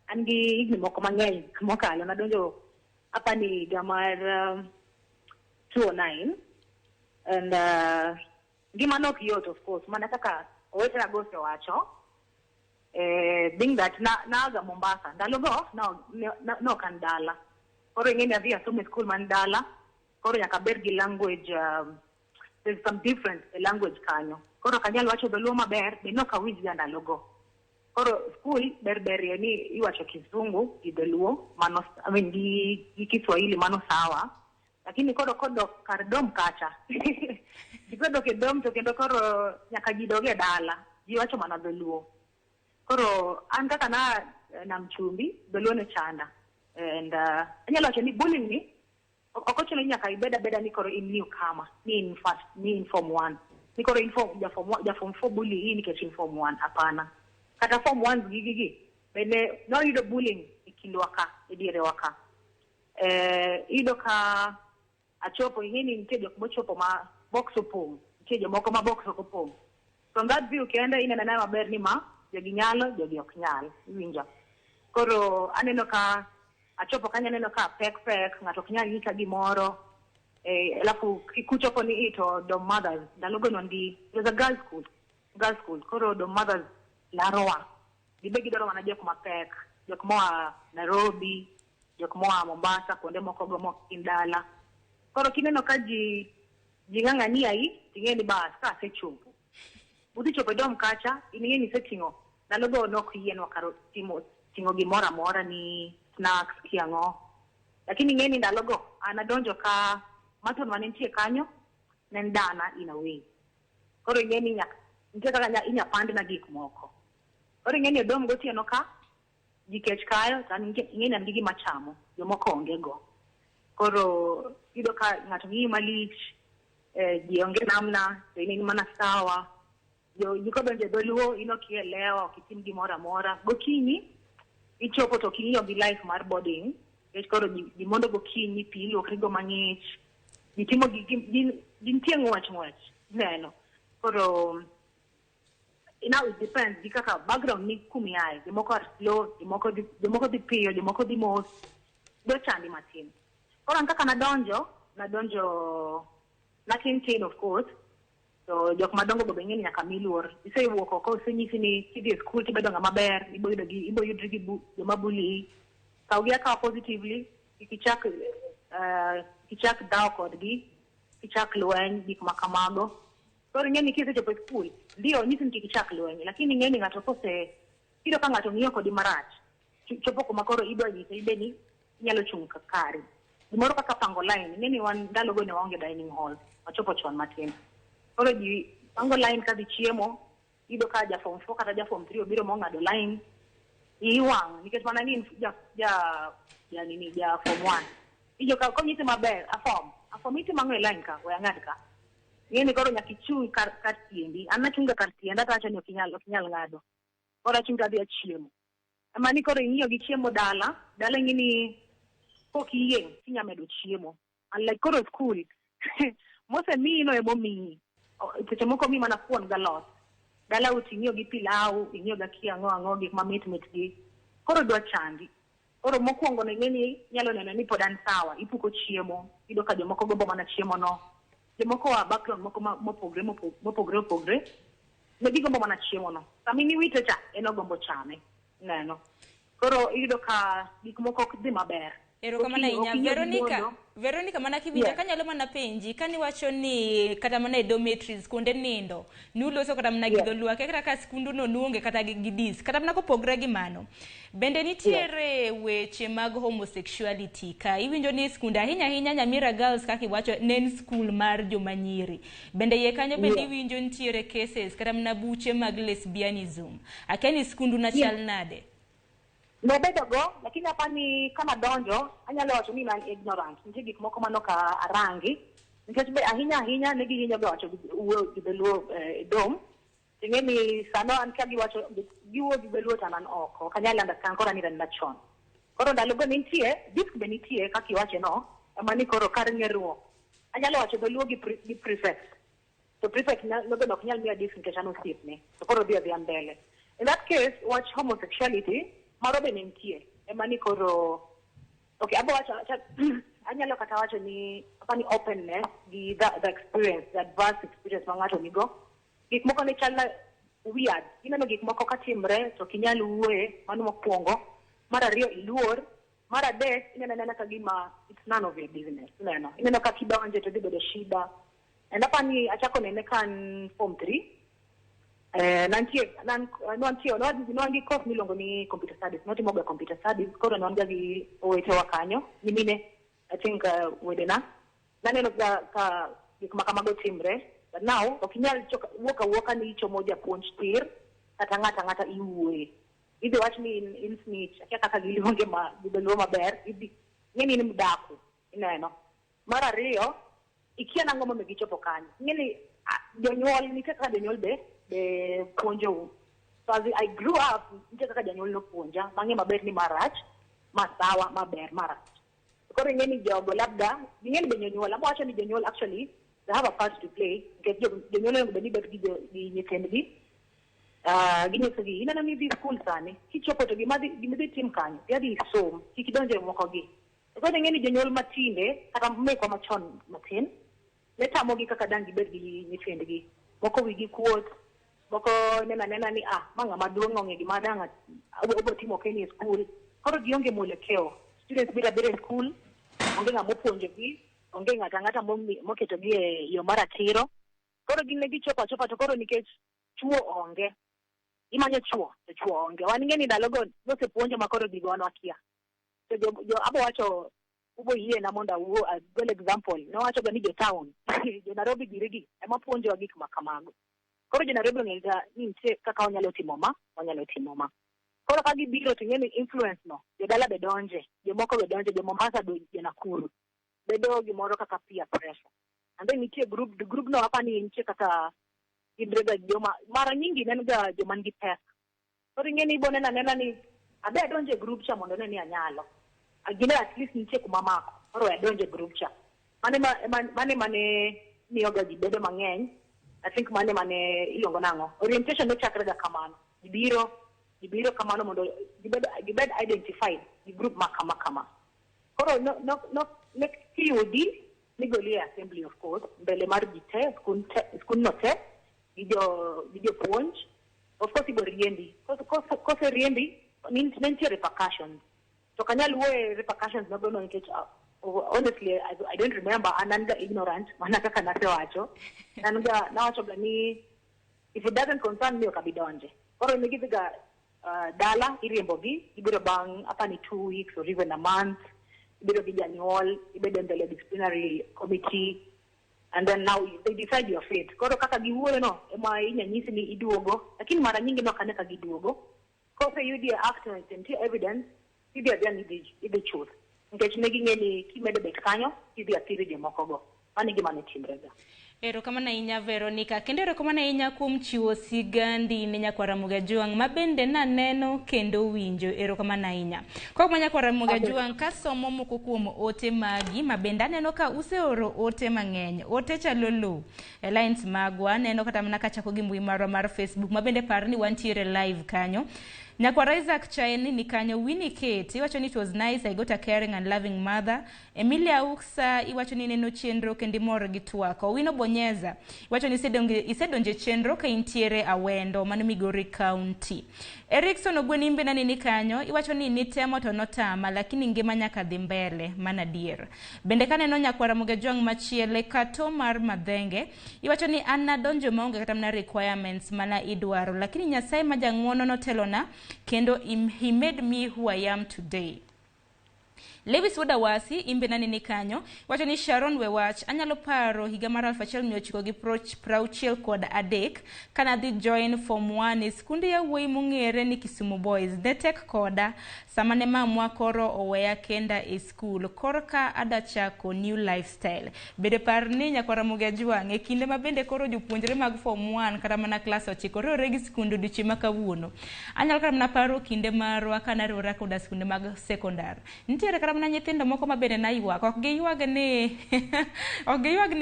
An gi higni moko mang'eny mokalo nadonjo apa ni higa mar 2009 and ngima nok yot of course mana kaka owetena go osewacho being that na naaga Mombasa ndalogo no no ok an dala koro ing'e ni adhi asomo e skul man dala koro nyaka abed gi language there's some difference e language kanyo koro ok anyal wacho dholuo maber be nok awinj ga ndalogo koro skul ber berie ni iwacho kizungu gi dholuo mano I mean, gi Kiswahili mano sawa lakini koro kodok kar dom kacha gikodok e dom to kendo koro nyaka ji dog e dala ji wacho mana dholuo koro an kaka na nam chumbi dholuo ne chanda and anyalo wacho ni bullying ni ok ochuno ni nyaka ibed abeda ni koro in newcomer ni in first ni in form one ni koro in form ja form ja form four bully hii nikech in form one hapana kata form ones gigi gi bende noyudo bullying e kindwa ka e dierewa ka iyudo ka achopo ing'e ni nitie jok mochopo ma box opong' nitie jomoko ma box ok opong' from that view kende ineno anena maber ni ma jogi nyalo jogi ok nyal iwinjo koro aneno ka achopo kanyo aneno ka pek pek ng'ato ok nyal nyisa gimoro alafu kuchopo ni to dorm mothers ndalogo ne wan gi it was a girls school girls school koro dorm mothers larowa gibe gidwaro mana jok mapek jok moa Nairobi jok moa Mombasa kuonde moko go mok gin dala koro kineno ka ji ng'ang'ani ai ting'e ni bas ka asechopo udhi chopo e dom kacha in ing'e ni iseting'o ndalogo nok yienwa kar timo ting'o gimoro amora ni snacks kiang'o lakini ing'e ni ndalogo an adonjo ka matron mane nitie kanyo ne en dana in a way koro ing'e ni nyaka nitie kaka inya pandna gik moko koro ing'e ni e dom gotieno ka ji kech kayo to an ing'e ni an gi gima chamo jomoko onge go koro iyudo ka ng'ato ng'iyi malich ji onge namna to in in mana sawa jo ji kodonjo e dholuo in ok ielewa ok itim gimoro amora gokinyi ichopo to ok ing'iyo gi life mar boarding nikech koro ji mondo gokinyi pi iluokri go mang'ich ji timo gi nitie ng'wech ng'wech ineno koro Now it depends gi kaka background ni kumiaye. Jomoko are slow, jomoko dhi piyo, jomoko dhi mos. Do chandi matin. Koro an kaka nadonjo natin tin, of course. To jok madongo go be ng'eni nyaka mi luor. Isewuok oko, osenyisi ni kidhi e skul tibedo ng'ama ber, ibo yudri gi joma bully. Kaw gi akawa positively, kik ichak dhawo kodgi, kik ichak lweny, gik ma kamago. Koro ing'e ni kisechopo e skul, ndio nyisi ni kik ichak lweny, lakini ing'e ni ng'ato kose iyudo ka ng'ato ng'iyo kodi marach, chopo kuma koro idwa nyise ibe ni inyalo chung' kari. Gimoro kaka pango line, ing'e ni wan ndalogo ne waonge dining hall, wachopo chon matin. Koro ji pango line kadhi chiemo, iyudo ka ja form 4 kata ja form 3 obiro mong'ado line, iyi wang' nikech mana ni in ja nini, ja form 1. Ijo ka konyisi maber, afom itimo ang'o e line ka, we ang'ad ka. Ing'e ni koro nyaka ichung' kar tiendi. An nachung' ga kar tienda to awacho ni ok inyal ng'ado. Koro achung' to adhi achiemo. Ema ni koro ing'iyo gi chiemo dala, dala ing'e ni kok iyieng' tinya medo chiemo. Unlike koro skul, mosemiyi no emomiyi. Seche moko omiyi mana kuon galot. Dala ut ing'iyo gi pilau, ing'iyo ga kia ang'o ang'o, gik mamit mit gi. Koro dwa chandi. Koro mokwongo no ing'e ni inyalo neno ni pod an sawa, ipuko chiemo, iyudo ka jomoko gombo mana chiemo no. Jomoko oa background moko mopogre mopogre opogre, ne gigombo mana chiemo no. Sama in iwite cha, en ogombo chame. Neno. Koro iyudo ka gik moko ok dhi maber. Erokamano ahinya. Ok inyal Veronica, wuondo. Veronica, mana kiwinja kanyalo mana penji, kaniwacho ni kata mana e dormitories, kuonde nindo, nuloso kata mana gi dholuo, akia kata ka skundu no nuonge kata gi dis, kata mana kopogre gi mano. Bende nitiere weche mag homosexuality ka iwinjo ni skunde ahinya ahinya Nyamira Girls, kaka iwacho, ne en skul mar joma nyiri. Bende iye kanyo bende iwinjo nitiere cases kata mana buche mag lesbianism. Akia ni skundu na chal nade? Nobedo go, lakini apani kama donjo, anyalo wacho ni an ignorant. Nitie gik moko manok arangi. Nikech be ahinya ahinya ne gihinyo ga wacho wuoyo gi dholuo e dom. Ting'e ni sano an ka giwacho giwuoyo gi dholuo to an an oko. Ok anyal understand, koro an ira chon. Koro ndalogo ne nitie, disk be nitie kaka iwache no, ema ni koro kar ng'eruok. Anyalo wacho dholuo gi prefect. To prefect nobe ok nyal miya disk nikech an osiepne. To koro dhi adhiya mbele. In that case, wach homosexuality moro be ne nitie. Ema ni koro okay, abo wacho anyalo kata wacho ni apani openness gi the experience, the adverse experience ma ng'ato nigo. Gik moko ne chal na weird. Ineno gik moko katimre to ok inyal wuoye, mano mokwongo. Mar ariyo iluor. Mar adek ineno anena ka gima it's none of your business. Ineno. Ineno ka kidonje to dhi bedo shida. And apani achako nene ka an form 3. Nantie nan nwantie nwan gi course miluongo ni computer studies. Notimoga computer studies, koro ne wan ga gi owetewa kanyo, nyimine, I think wedena. Naneno ga ka gik ma kamago timre, but now ok inyal wuok awuoka ni ichomo japuonj tir kata ng'ato ang'ata iwuoye. Idhi wach ni in snitch, akia kaka giluonge ma gi dholuo maber, idhi ng'e ni in mdaku, ineno. Mar ariyo, ikia nang'o momiyo gichopo kanyo. Ing'e ni jonyuol nitie kaka jonyuol be puonjou. So as I grew up, nitie kaka janyuol nopuonja, mang'e maber ni marach, ma sawa, maber, marach. Koro ing'e ni jogo labda, ing'e ni be jonyuol, abo wacho ni jonyuol actually they have a part to play, nikech jonyuol onego bed ni bet gi nyithindgi. Ginyisogi, ineno ni idhi skul sani, kichopo to gima idhi tim kanyo, dhi adhi isom, kik idonj e moko gi. Koro ing'e ni jonyuol matinde, kata mekwa machon matin, ne tamogi kaka dang' gibed gi nyithindgi. Moko wigi kuot, moko neno anena ni ma ng'ama duong' ong'e gima dang' obo timo keni e skul. Koro gionge mwelekeo. Students biro abira e skul, onge ng'ama opuonjogi, onge ng'ato ang'ata moketogi e yo maratiro. Koro gin ne gichopo achopa to koro nikech chuo onge. Imanyo chuo, to chuo onge. Wan ing'e ni ndalogo nosepuonjo ma koro gigo wan wakia. To jo abo wacho ubo yiena mondo awuo agol example. Nowacho ga ni jo town, jo Nairobi giri gi ema puonjowa gik ma kamago. Koro jo Nairobi ong'eyo ga ni nitie kaka wanyalo timo ma, wanyalo timo ma. Koro ka gibiro to ing'e ni influence no, jodala be donje, jomoko be donje, jo Mombasa be, jo Nakuru. Bedo gimoro kaka peer pressure. And then nitie group no apani nitie kaka gidre ga joma mara nyingi nen ga joma nigi pesa. Koro ing'e ni ibo neno anena ni abe adonje e group cha mondo ne ni anyalo. Gine at least nitie kuma mako. Koro we adonje e group cha. Mane mane miyo ga ji bedo mang'eny. I think mane mane iluongo nang'o, orientation nochakre ga kamano. Ji biro kamano mondo gibed identified gi group ma kama kama. Koro no no no ne kiyudi nigoli e assembly, of course, mbele mar ji te, skul te, skundno te gi jopuonj. Of course ibo riembi. Koseriembi ne nitie repercussions. To ok anyal wuoyo e repercussions magono nikech honestly I don't remember. An ga ignorant mana kaka nasewacho. An ga nawacho ga ni if it doesn't concern me, ok abi donje. Koro ne gidhi ga dala, iriembogi, ibiro bang' apani 2 weeks or even a month, ibiro gi janyuol, ibedo e mbele disciplinary committee, and then now they decide your fate. Koro kaka giwuoyo no ema inya nyisi ni iduogo, lakini mara nyingi nok ane ka giduogo. Koseyudi e act no, nitie evidence, idhi adhiya ni idhi chuth, nikech ne ging'e ni kimedo bet kanyo idhi athiri jomoko go. Mano e gima ne timre ga. Erokamano ahinya, Veronica, kendo erokamano ahinya kuom chiwo sigandi ne nyakwar Ramogi Ajwang' ma bende naneno kendo winjo. Erokamano ahinya. Kok ma nyakwar Ramogi Ajwang' kasomo moko kuom ote magi ma bende aneno ka useoro ote mang'eny. Ote chalo lo e lines magwa, aneno kata mana kachako gi mbui marwa mar Facebook ma bende par ni wantiere live kanyo. Nyakwar Isaac Chaen ni kanyo. Winnie Kate iwacho ni it was nice, I got a caring and loving mother. Emilia Uksa iwacho ni neno chenro kendo imor gi twak. Owino Bonyeza iwacho ni isedonje chenro ka intiere Awendo, mano Migori County. Erikson Ogwen imbe nani kanyo, iwacho ni nitemo to notama, lakini ngima nyaka dhi mbele, mana adier. Bende kaneno nyakwar Ramogi Ajwang' machiele Kato mar Madhenge iwacho ni an nadonjo maonge kata mana requirements mana idwaro, lakini Nyasaye ma jang'uono notelona kendo he made me who I am today. Lewis Wodawasi imbe naneni kanyo, wacho ni Sharon, we wach anyalo paro higa mar 1963 kanadhi join form 1 e skund yawuoyi mong'ere ni Kisumu Boys. Ne tek koda sama ne mamwa koro oweya kenda e skul, korka ada chako new lifestyle. Bende par ni nyakwar Ramogi Ajwang' e kinde ma bende koro jopuonjre mag form 1 kata mana klas 9 riwore gi skunde odiochieng' ma kawuono. Anyalo kata mana paro kinde marwa kanariwora koda skunde mag sekondar. Nitiere kata mana nyithindo moko ma bende naywak. Ok giywag ni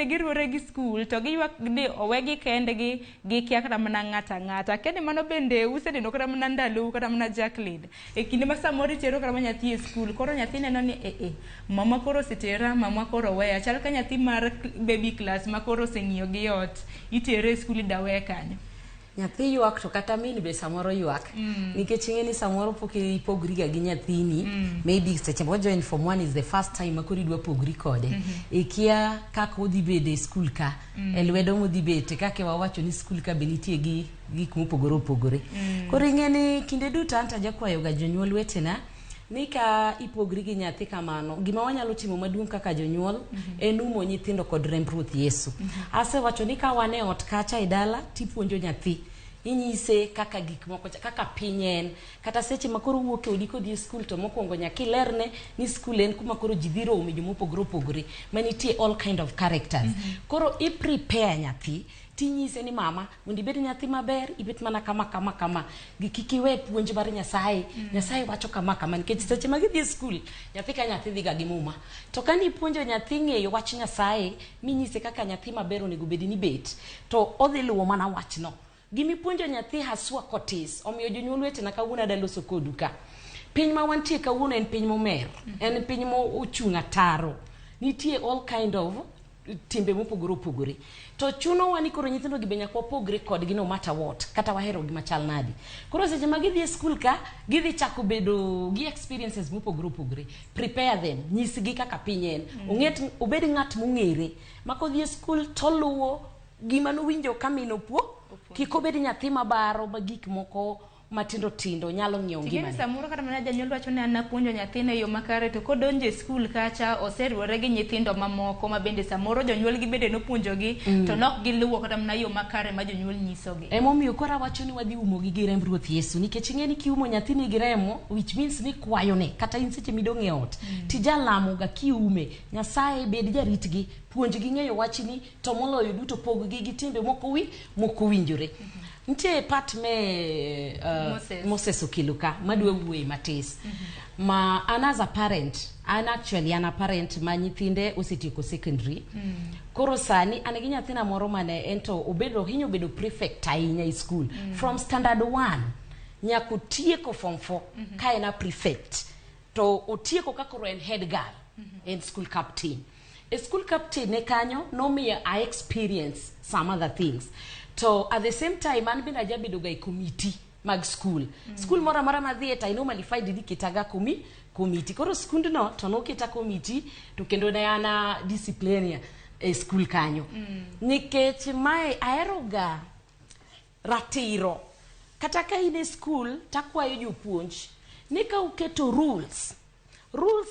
giriwore gi skul, to giywak ni owegi kendgi, gikia kata mana ng'ato ang'ata. Akia ni mano bende useneno kata mana ndalou, kata mana Jacqueline. E kinde ma samoro itero kata mana nyathi e skul, koro nyathi neno ni eh eh, mama koro osetera, mama koro oweya. Chal ka nyathi mar baby class ma koro oseng'iyo gi ot, itere e skul ida weye kanyo. Nyathi ywak to kata min be samoro ywak nikech ing'e ni samoro pok ipogri ga gi nyathini. Maybe seche mo join form one is the first time ma koro idwa pogri kode. Ikia kaka odhi bedo e skul ka e lwedo modhi bete, kaka wawacho ni skul ka be nitie gi gik mopogore opogore. Koro ing'e ni kinde duto an to ajakwayo ga jonyuol wetena ni ka ipogri gi nyathi kamano, gima wanyalo timo maduong' kaka jonyuol en umo nyithindo kod remb Ruoth Yesu. Asewacho ni ka wan e ot kacha e dala tipuonjo nyathi, inyise kaka gik moko kaka piny en, kata seche ma koro wuok e odi kodhi e skul, to mokwongo nyaka ilerne ni skul en kuma koro ji dhi rome, jomopogore opogore manitie, all kind of characters. Koro i prepare nyathi tinyise ni mama, mondo ibed nyathi maber, ibet mana kama kama kama gi kik iwe puonj mar Nyasaye. Nyasaye wacho kama kama, nikech seche ma gidhi e skul, nyathi ka nyathi dhiga gi muma. To ka nipuonjo nyathi ng'eyo wach Nyasaye, minyise kaka nyathi maber onego bed ni bet, to odhi luwo mana wachno gimipuonjo nyathi haswa kotis. Omiyo jonyuol wetena, kawuono ada loso kodu ka piny ma wantie kawuono en piny momer, en piny mochung' ataro, nitie all kind of timbe mopogore opogore, to chunowa ni koro nyithindo gi be nyaka wapogre kodgi no matter what, kata wahero gi machal nadi. Koro seche ma gidhi e skul ka gidhi chako bedo gi experiences mopogore opogore, prepare them, nyisgi kaka piny en. Ong'et obed ng'at mong'ere ma kodhi e skul toluwo gima nowinjo ka min opuo, kik obed nyathi mabaro ma gik moko matindo tindo nyalo ng'iewo Ting'eni ngimane. Samoro kata mana janyuol wacho ni an napuonjo nyathina e yo makare, to kodonjo e skul kacha oseriwore gi nyithindo mamoko ma bende samoro jonyuolgi bende nopuonjogi to nok giluwo kata mana yo makare ma jonyuol nyisogi. Emomiyo koro awacho ni wadhi umogi gi remb Ruoth Yesu, nikech ing'e ni kiumo nyathini gi remo, which means ni kwayone kata in seche midong' e ot tijalamoga kiume, Nyasaye bed jaritgi. Puonjgi ng'eyo wachni to moloyo duto pog gi gi timbe mok owi mok owinjore. Nitie part me Moses. Moses okelo ka madwa wuoye matis. Ma an as a parent, an actually an a parent ma nyithinde osetieko secondary. Koro sani an gi nyathina moro mane ento obedo hinyo bedo prefect ahinya e school from standard 1 nyaka otieko form 4 ka en a prefect to otieko ka koro en head girl en school captain e school captain ne kanyo nomiyo I experience some other things to at the same time an bende ajabedo ga e committee mag school school moro amora madhiye to I normally find ni iketaga committee koro skundno to noketa committee to kendo ne an a disciplinaria e school kanyo nikech mae ahero ga ratiro kata ka in e school takwayo jopuonj ni ka uketo rules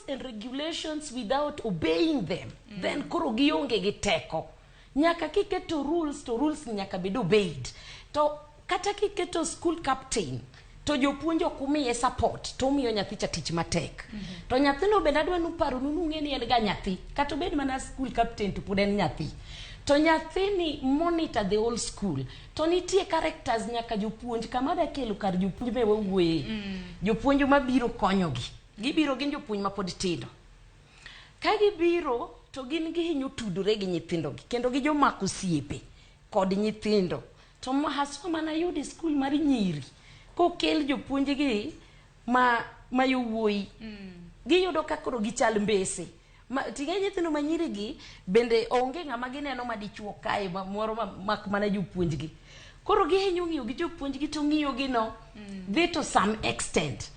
and regulations without obeying them then koro gionge gi teko nyaka kiketo rules to rules nyaka bed obeyed to kata kiketo school captain to jopuonj ok umiye support to umiyo nyathi cha tich matek to nyathino bende adwa nuparonu nung'e ni en ga nyathi kata obed mana school captain to pod en nyathi to nyathini monitor the whole school to nitie characters nyaka jopuonj kama adwa kelo kar jopuonj be wawuoye jopuonj mabiro konyogi gibiro gin jopuonj mapod tindo ka gibiro to gin gihinyo tudore gi nyithindogi kendo gi jomako osiepe kod nyithindo to haswa mana yudo e skul mar nyiri kokel jopuonjgi ma yowuoyi giyudo ka koro gichal mbese ma ting'e nyithindo ma nyiri gi bende onge ng'ama gineno madichuo kae ma, moro ma, mak mana jopuonjgi koro gihinyo ng'iyo gi jopuonjgi to ng'iyo gi no dhi to some extent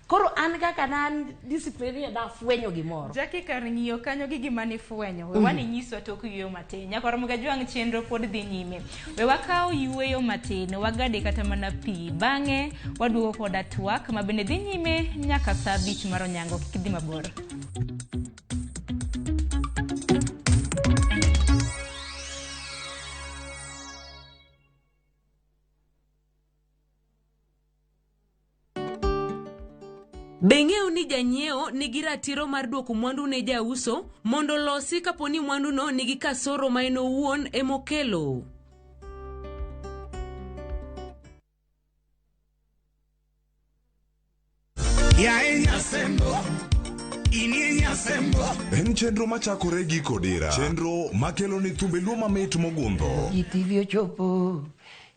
koro an kaka na an disciplinarian nafwenyo gimoro Jackie kar ng'iyo kanyo gi gima nifwenyo we wani nyiswa tok yueyo matin nyakwar Mugajwang' chenro pod dhi nyime we wakaw yueyo matin wagade kata mana pi bang'e waduogo koda twak ma bende dhi nyime nyaka saa abich mar onyango kik idhi mabor. Be ing'eyo ni janyiewo nigi ratiro mar duoko mwandu ne jauso mondo olosi kapo ni mwanduno nigi kasoro ma en owuon emokelo? Yaye Nyasembo, inie Nyasembo. En chenro machakore gi Kodira. Chenro makelo ni thumbe luo mamit mogundho. GTV ochopo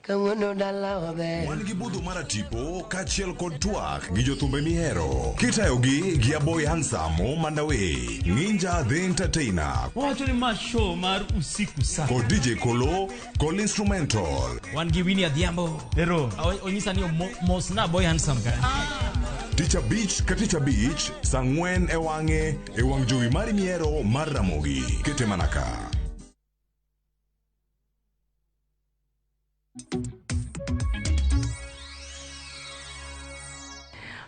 kawuono dala waber. Wan gi budho mar atipo kaachiel kod twak gi jothumbe mihero. Kitayogi gi Aboy Handsome Mandawe, Ninja the Entertainer, Wawacho ni ma show mar usiku sana. kod DJ Kolo, kod instrumental. Wan gi Winnie Adhiambo. Ero. Onyisa ni mosna Boy Handsome ka. Tich abich ka tich abich, saa ang'wen e wang'e e wang' jowi mari mihero mar Ramogi. Kete mana ka.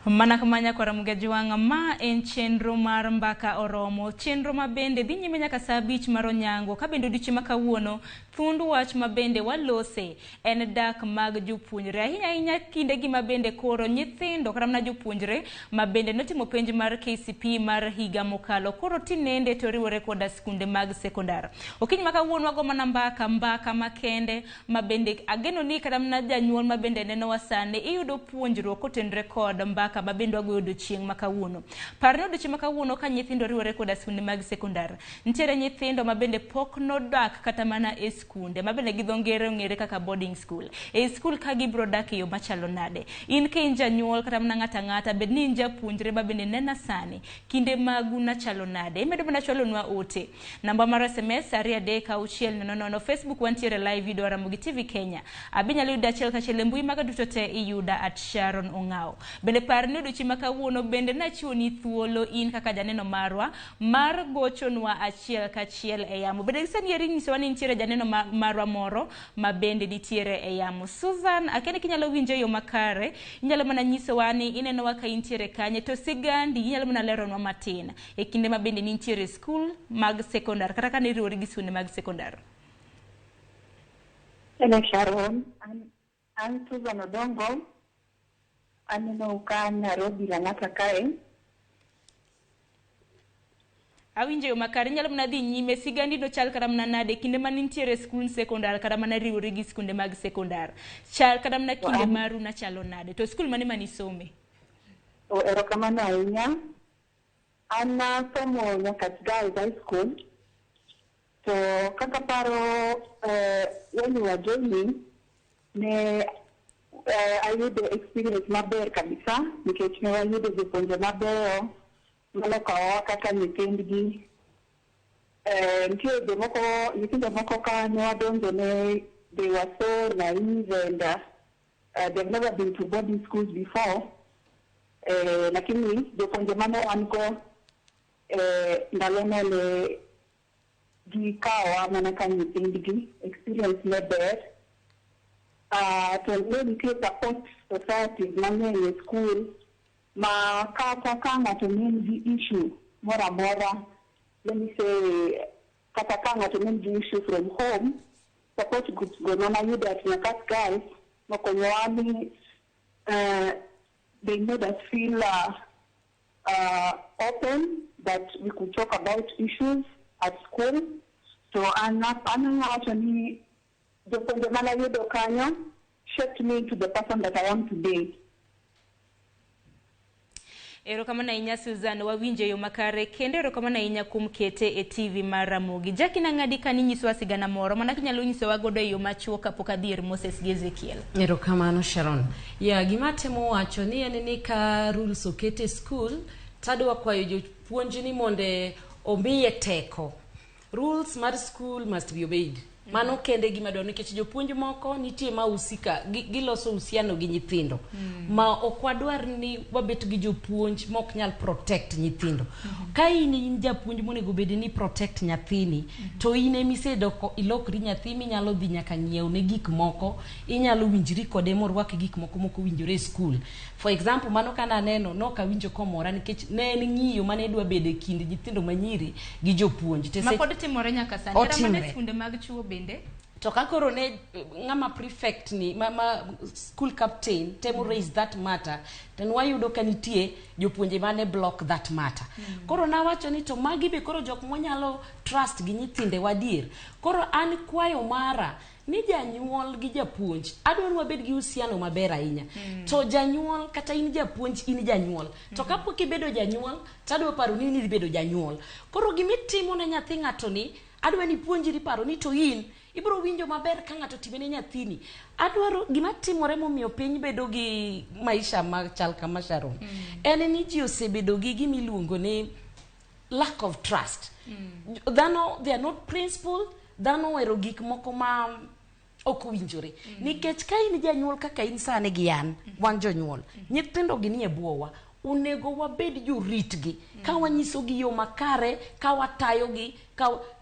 Mana kama nyakwar Mugajwang' ma en chenro mar mbaka oromo chenro ma bende dhi nyime nyaka saa abich mar onyango ka bende odiochieng' ma kawuono thund wach ma bende walose en dak mag jopuonjre ahinya ahinya kinde gi ma bende koro nyithindo kata mana jopuonjre ma bende notimo penj mar KCPE mar higa mokalo koro tinende to riwore koda skunde mag sekondar. Okinyi ma kawuono wago mana mbaka makende ma bende ageno ni kata mana janyuol ma bende nenowa sani iyudo puonjruok kotenore kod mbaka ma bende wagoyo odiochieng' ma kawuono. Par ni odiochieng' ma kawuono ka nyithindo riwore koda skunde mag sekondar, nitiere nyithindo ma bende pok nodak kata mana e skunde ma bende gi dho ngere ong'ere kaka boarding school. E skul ka gibiro dak e yo machalo nade? In ka in janyuol kata mana ng'ato ang'ata bed ni in japuonjre ma bende nena sani, kinde magu nachalo nade? Imedo mana chwalonwa ote. Namba mar SMS 23600 Facebook wantiere live video Ramogi TV Kenya. Abinyalo yudo achiel kachiel e mbui maga duto te iyuda at Sharon Ong'ao. Bende par ni odiochieng' ma kawuono bende nachiwoni thuolo in kaka janeno marwa mar gochonwa achiel kachiel e yamo. Bende sani eri nyisowa ni nitiere janeno marwa moro ma bende nitiere e yamo. Susan, akia ni kinyalo winjo e yo makare, inyalo mana nyisowa ni inenowa ka intiere kanye to sigandi inyalo mana leronwa matin e kinde ma bende nintiere e skul mag sekondar kata kane iriwori gi skunde mag sekondar. Hello Sharon, an Susan Odongo, aneno ka Nairobi Lang'ata kae. Awinjo yo makare, inyalo mana dhi nyime, sigandi no chal kata mana nade kinde mane intiere e skund sekondar kata mana riwori gi skunde mag sekondar. Chal kata mana kinde maru nachalo nade? To skul mane mane isome? Oh, erokamano ahinya. An nasomo Nyakach Girls High School. To kaka paro when we were joining, ne ayudo experience maber kabisa nikech ne wayudo jopuonje mabeyo manokawowa kaka nyithindgi. Nitie jomoko, nyithindo moko ka ne wadonjo ne they were so naive and they've never been to boarding schools before. Lakini jopuonje mane wan go ndalono ne gikawowa mana ka nyithindgi, experience ne ber. To ne nitie support societies mang'eny e school ma kata ka ng'ato ne nigi issue moro amora, let me say, kata ka ng'ato ne nigi issue from home, support groups go manayudo at Nyakach Girls nokonyowa ni they made us feel open that we could talk about issues at school. So an wacho ni jopuonje manayudo kanyo shaped me into the person that I am today. Erokamano ahinya Susan, wawinjo yo makare kendo erokamano ahinya kuom kete e TV mar Ramogi. Jackie nang'adi ka ninyisowa sigana moro mana kinyalo nyisowa godo e yo machuok kapok adhi ir Moses gi Ezekiel. Erokamano Sharon. Ya, gima atemo wacho ni en ni ka rules oket e school, tadwa kwayo jopuonj ni mondo omiye teko. Rules mar school must be obeyed. Mano kende gima dwaro nikech jopuonj moko nitie ma husika giloso uhusiano gi nyithindo ma ok wadwar ni wabet gi jopuonj ma ok nyal protect nyithindo. Ka in japuonj monego bed ni protect nyathini, to in emisedoko ilokri nyathi minyalo dhi nyaka ng'iew ne gik moko, inyalo winjri kode morwak gik moko mok owinjore e school. For example, mano kana aneno nok awinjo komora nikech ne en ng'iyo mane dwa bedo e kind nyithindo manyiri gi jopuonj. Ma pod timore nyaka sani. Kata mana e skunde mag chuo bende. To ka koro ne ng'ama prefect ni ma school captain temo raise that matter, to wayudo ka nitie jopuonje mane block that matter. Koro nawacho ni to magi be koro jok mwanyalo trust gi nyithinde wadier. Koro an kwayo mara ni janyuol gi japuonj adwaro wabed gi uhusiano maber ahinya. To janyuol kata in japuonj in janyuol. To kapok ibedo janyuol tadwa paro ni in bedo janyuol. Koro gimitimo ne nyathi ng'ato ni adwa ni puonjri paro ni to in ibiro winjo maber ka ng'ato timene nyathini. Adwaro gima timore momiyo piny bedo gi maisha machal kama Sharon. En ni ji osebedo gi gima iluongo ni lack of trust. Dhano, they are not principled. Dhano ohero gik moko ma ok owinjore. Nikech ka in janyuol kaka in sani gi an, wan jonyuol, nyithindo gi nie buowa, onego wabed joritgi ka wanyisogi yo makare, ka watayogi,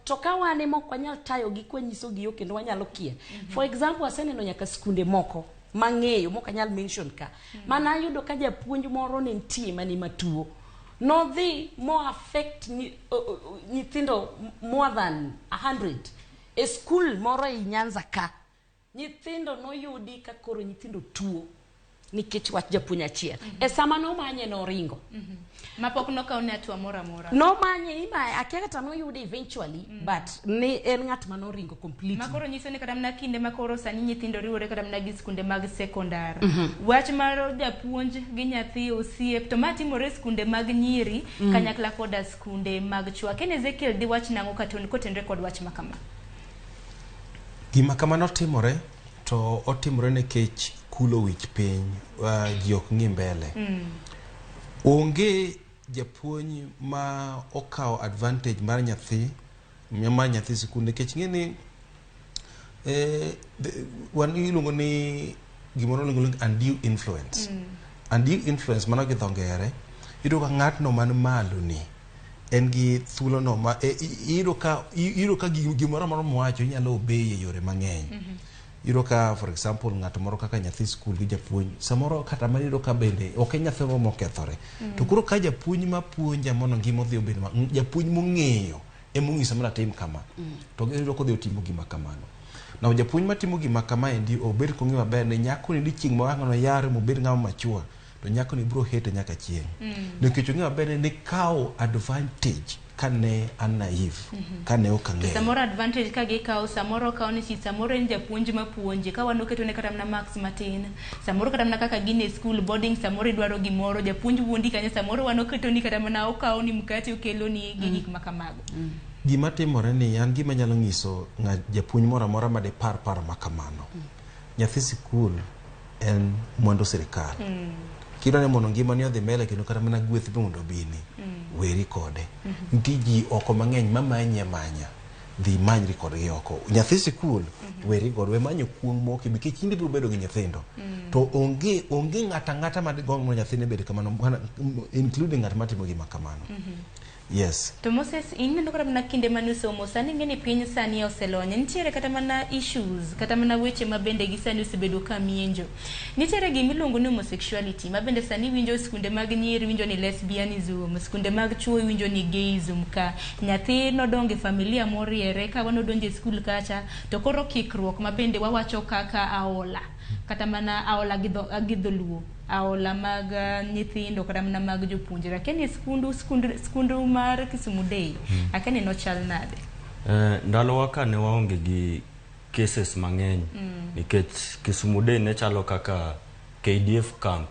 to ka wan ema ok wanyal tayogi kwanyisogi yo kendo wanyalo kier. For example, aseneno nyaka skunde moko mang'eyo mok anyal mention ka. Mana ayudo ka japuonj moro ne nitie mane matuo. Nodhi mo affect nyithindo more than 100 e skul moro ei Nyanza ka. Nyithindo noyudi ka koro nyithindo tuo nikech wach japuonj achiel. E sama nomanye noringo. Mapok nokaw ne hatua moro amora. Nomanye ima akia kata noyude eventually, but ne en ng'at manoringo completely. Makoro nyiso ni kata mana kinde makoro sani nyithindo riwore kata mana gi skunde mag sekondar. Wach mar japuonj gi nyathi osiep to ma timore e skunde mag nyiri kanyakla koda skunde mag chwo. Ken Ezekiel di wach nang'o kotenre kod wach ma kama? Gima kamano timore to otimore nikech kulo wich piny, ji ok ng'i mbele. Onge japuonj ma okawo advantage mar nyathi sikul nikech ng'e ni wan iluongo ni gimoro iluongo ni undue influence. Undue influence mano gi dho ngere, iyudo ka ng'atno man malo ni en gi thuolo no ma iyudo ka gimoro amora mowacho inyalo obey e yore mang'eny. Iyudo ka for example ng'ato moro kaka nyathi skul gi japuonj samoro kata mana iyudo ka bende ok en nyathi moro mokethore. To koro ka japuonj mapuonja mondo ngima odhi obed japuonj mong'eyo emong'isa mondo atim kama. To iyudo kodhi otimo gima kamano. Now japuonj matimo gima kama endi obed kong'eyo maber ni nyako ni chieng' ma wang'ano yare mobed ng'ama machua To nyakoni biro hate nyaka chieng'. Nikech ong'eyo maber ni nikawo advantage kane an naive, kane ok ang'eyo. Samoro advantage ka gikawo, samoro okawo ni samoro en japuonj mapuonje ka wan oketone kata mana marks matin, samoro kata mana kaka gin e school boarding, samoro idwaro gimoro, japuonj wuondi kanyo, samoro wan oketoni kata mana okawo ni mkate okeloni gi gik ma kamago. Gima timore ni an gima nyalo nyiso ng'a japuonj moro amora ma dipar paro ma kamano. Nyathi sikul en mwandu sirikal. Kidwa ni mondo ngimani odhi mbele kendo kata mana gweth be mondo obini, weri kode. Nitie ji oko mang'eny mamanyi amanya. Dhi imanyri kodgi oko. Nyathi sikul, weri godo, we manyo kuong' moki nikech in ibiro bedo gi nyithindo. To onge onge ng'ata ang'ata ma digomb mondo nyathine bed kamano, including ng'at matimo gima kamano. Yes. To Moses, ineno kata mana kinde mane usomo, sani ing'e ni piny sani oselony, nitiere kata mana issues, kata mana weche ma bende gi sani osebedo ka mienjo. Nitiere gima iluongo ni homosexuality, ma bende sani iwinjo skunde mag nyiri iwinjo ni lesbianism, skunde mag chuo iwinjo ni gayism ka. Nyathi nodongo e familia moriere, ka wan odonjo e skul kacha, to koro kikruok ma bende wawacho kaka aola, kata mana aola gi dholuo. Aola mag nyithindo kata mana mag jopuonjre. Akia ni skundu, skundu mar Kisumu Day, akia ni nochal nade? Ndalowa ka ne waonge gi cases mang'eny nikech Kisumu Day ne chalo kaka KDF camp.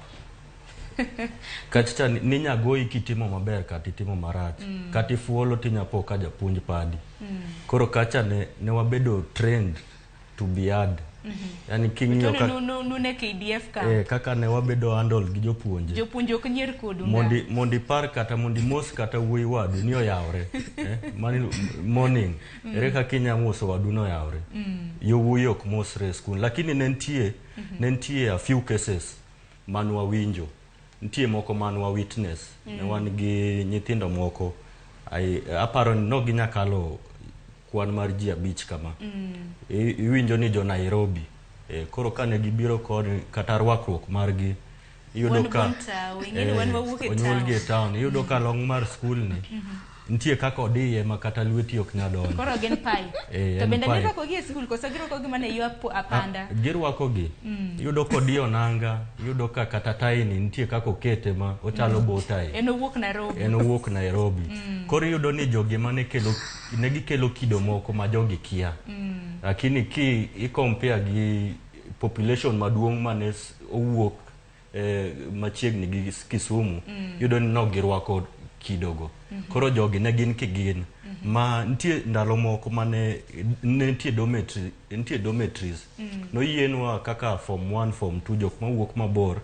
Kacha ninya goyi kitimo maber kata itimo marach. Kata ifuolo tinya po ka japuonj padi. Koro kacha ne wabedo trained to be hard. Yani king'iyo ka nune KDF camp. Kaka ne wabedo handle gi jopuonje. Jopuonje ok nyier kodu. Mondi ipar kata mondi mos kata wuoyi wadu ni oyawre. Mani morning. Ere kaka inya moso wadu ni oyawre. Yowuoyi ok mosre e skul. Lakini ne nitie a few cases man wawinjo. Nitie moko man wa witness. Ne wan gi nyithindo moko. Aparo ni no ginya kalo kwan mar ji 5 kama. Iwinjo ni jo Nairobi. Koro kane gibiro kod kata rwakruok margi, iyudo ka onyuolgi e town, iyudo ka long mar skul ni nitie kaka odiye ma kata lweti ok nyal donjo. Koro gin pai. To bende girwakogi e skul koso girwakogi mana e yo apanda? Girwakogi. Iyudo kodiyo nanga, iyudo ka kata tai ni nitie kaka okete ma ochalo bow tie. En owuok Nairobi. En owuok Nairobi. Koro iyudo ni jogi mane kelo, ne gikelo kido moko ma jogi kia. Lakini ki i compare gi population maduong' mane owuok machiegni gi Kisumu, iyudo ni nok girwako kidogo. Koro jogi ne gin kigin. Ma nitie ndalo moko mane nitie dormitory, nitie dormitories. Noyienwa kaka form 1, form 2 jok mawuok mabor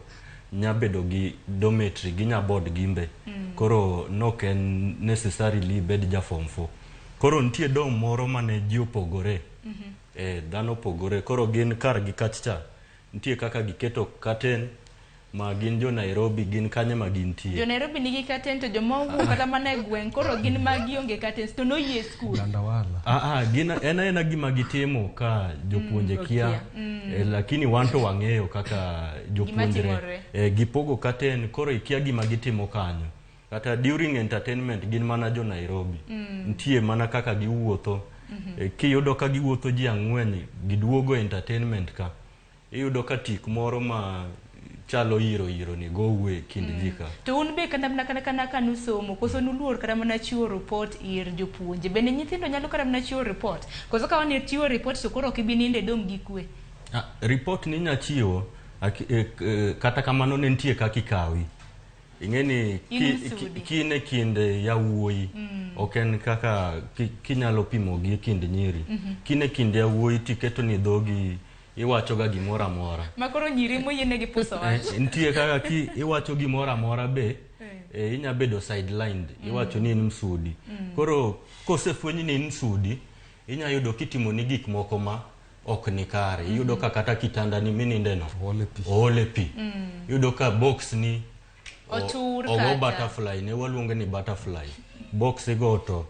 nya bedo gi dormitory, ginya board gimbe. Koro nok en necessarily bed ja form 4. Koro nitie dorm moro mane ji opogore. Dhano opogore. Koro gin kargi kacha. Nitie kaka giketo curtain ma gin jo Nairobi, gin kanye ma gintie. Jo Nairobi nigi curtain to joma owuok kata mana e gweng' koro gin ma gionge curtains to noyie skul. Dandawala. Gin en aena gima gitimo ka jopuonje kia. Lakini wan to wang'eyo kaka jopuonjre. Gipogo curtain koro ikia gima gitimo kanyo. Kata during entertainment gin mana jo Nairobi. Nitie mana kaka giwuotho. Kiyudo ka giwuotho ji 4 giduogo entertainment ka. Iyudo ka tik moro ma chalo iro iro ni go e kind ji ka. To un be kata mana kana nusomo koso nuluor kata mana chiwo report ir jopuonje. Bende nyithindo nyalo kata mana chiwo report. Koso ka wan chiwo report to koro ok ibi nindo e dom gi kwe. Report ni nya chiwo kata kamano ne nitie kaka ikawi. Ing'e ni kine kind yawuoyi ok en kaka kinyalo pimo gi kind nyiri. Kine kind yawuoyi tiketo ni dhogi iwacho ga gimoro amora. Ma koro nyiri moyienegi puso wach. Nitie kaka ki iwacho gimoro amora be inya bedo sidelined. Iwacho ni in msudi. Koro kosefwenyi ni in msudi, inya yudo kitimoni gik moko ma ok ni kare. Iyudo ka kata kitanda ni mininde no oole pi. Iyudo ka box ni otur ogo kata butterfly, ne waluonge ni butterfly. Box igo to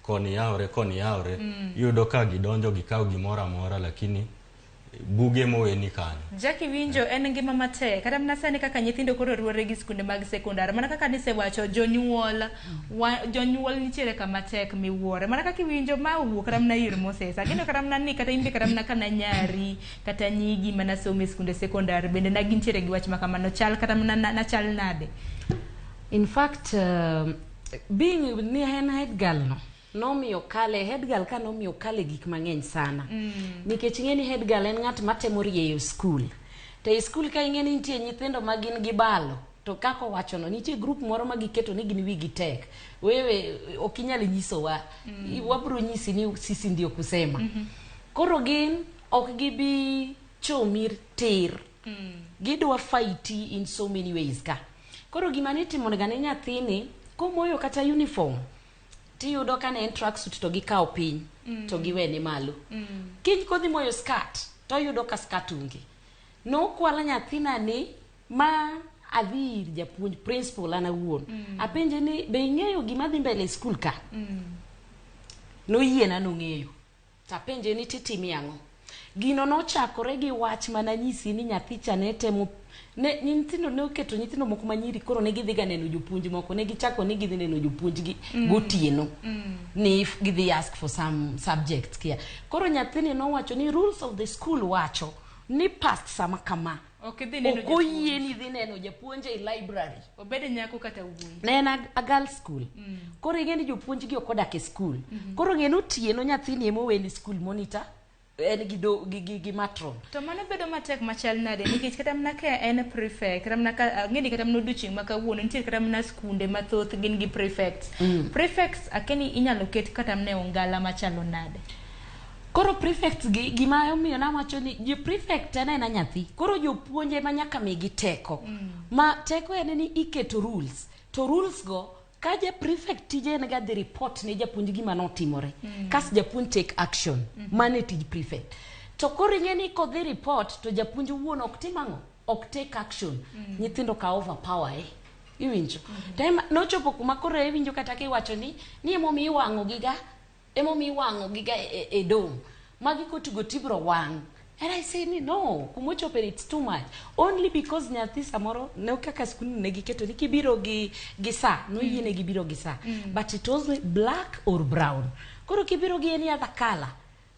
koni yawre, koni yawre. Iyudo ka gidonjo gikawo gimoro amora lakini Buge moweni kanyo. Jackie winjo en ngima matek kata mana sani kaka nyithindo koro riwore gi skunde mag sekondar mana kaka nisewacho jonyuol wa, jonyuol nitiere kama tek miwuore mana kaka iwinjo ma owuok kata mana ir Moses ageno kata mana ni kata in be kata mana kana nyari kata nyigi mana somo e skunde sekondar bende na gintiere gi wach ma kamano chal kata mana na, na chal nade In fact, being ni en head girl no nomiyo kale head girl ka nomiyo kale gik mang'eny sana nikech ing'e ni head girl en ng'at matemo rieyo skul to e skul ka ing'e ni nitie nyithindo ma gin gi balo to kaka owachono nitie group moro ma giketo ni gin wigi tek wewe ok inyal nyisowa wabro nyisi ni sisi ndio kusema koro gin ok gibi chomi tir gidwa fighti in so many ways ka koro gima nitimoga ne nyathini komoyo kata uniform tiyudo ka ne en tracksuit to gikawo piny to giwene malo kiny kodhi moyo skirt toyudo ka skirt onge nokwala nyathina ni ma adhi ir japuonj principal an awuon apenje ni be ing'eyo gima dhi mbele e skul ka noyiena nong'eyo tapenje ni titimi ang'o gino nochakore gi wach mananyisi ni nyathi cha ne temo ne nyithindo ne oketo nyithindo moko manyiri koro ne gidhi ga neno jopuonj moko ne gichako ni gidhi neno jopuonj gi gotieno ni if gidhi ask for some subjects kia koro nyathini nowacho ni rules of the school wacho ni past sama kama ok idhi neno ok japuonj. oyieni dhi neno japuonj e library obed nyako kata wuoyi ne en a girl school koro ing'e ni jopuonj gi ok odak e school koro ng'e ni otieno nyathini ema oweni school monitor en gi, do, gi, gi, gi matron to mano bedo matek machal nade nikech kata mana ka en prefect kata mana ka ang'e ni kata mana odiochieng' ma kawuono nitie kata mana skunde mathoth gin gi prefects prefects akia ni inyalo ket kata mana e ongala machalo nade koro prefects gi gima omiyo nawacho ni jo prefect en aena nyathi koro jopuonj ema nyaka migi teko ma teko en ni iketo rules to rules go ka ja prefect tije en ga dhi report ne japuonj gima notimore kas japuonj take action mano e tij prefect to koro ing'e ni kodhi report to japuonj owuon ok tim ang'o ok take action nyithindo ka overpower eh iwinjo to ema nochopo kuma koro iwinjo kata kiwacho ni ni emomiyo iwang'o giga emomiyo iwang'o giga e, e, e dom magi kotugo tibro wang' and i say ni no kumochope it's too much only because nyathi samoro ne kaka skul ne giketo ni kibiro gi gi saa noyiene gibiro gi saa but it was black or brown koro kibiro gi any other color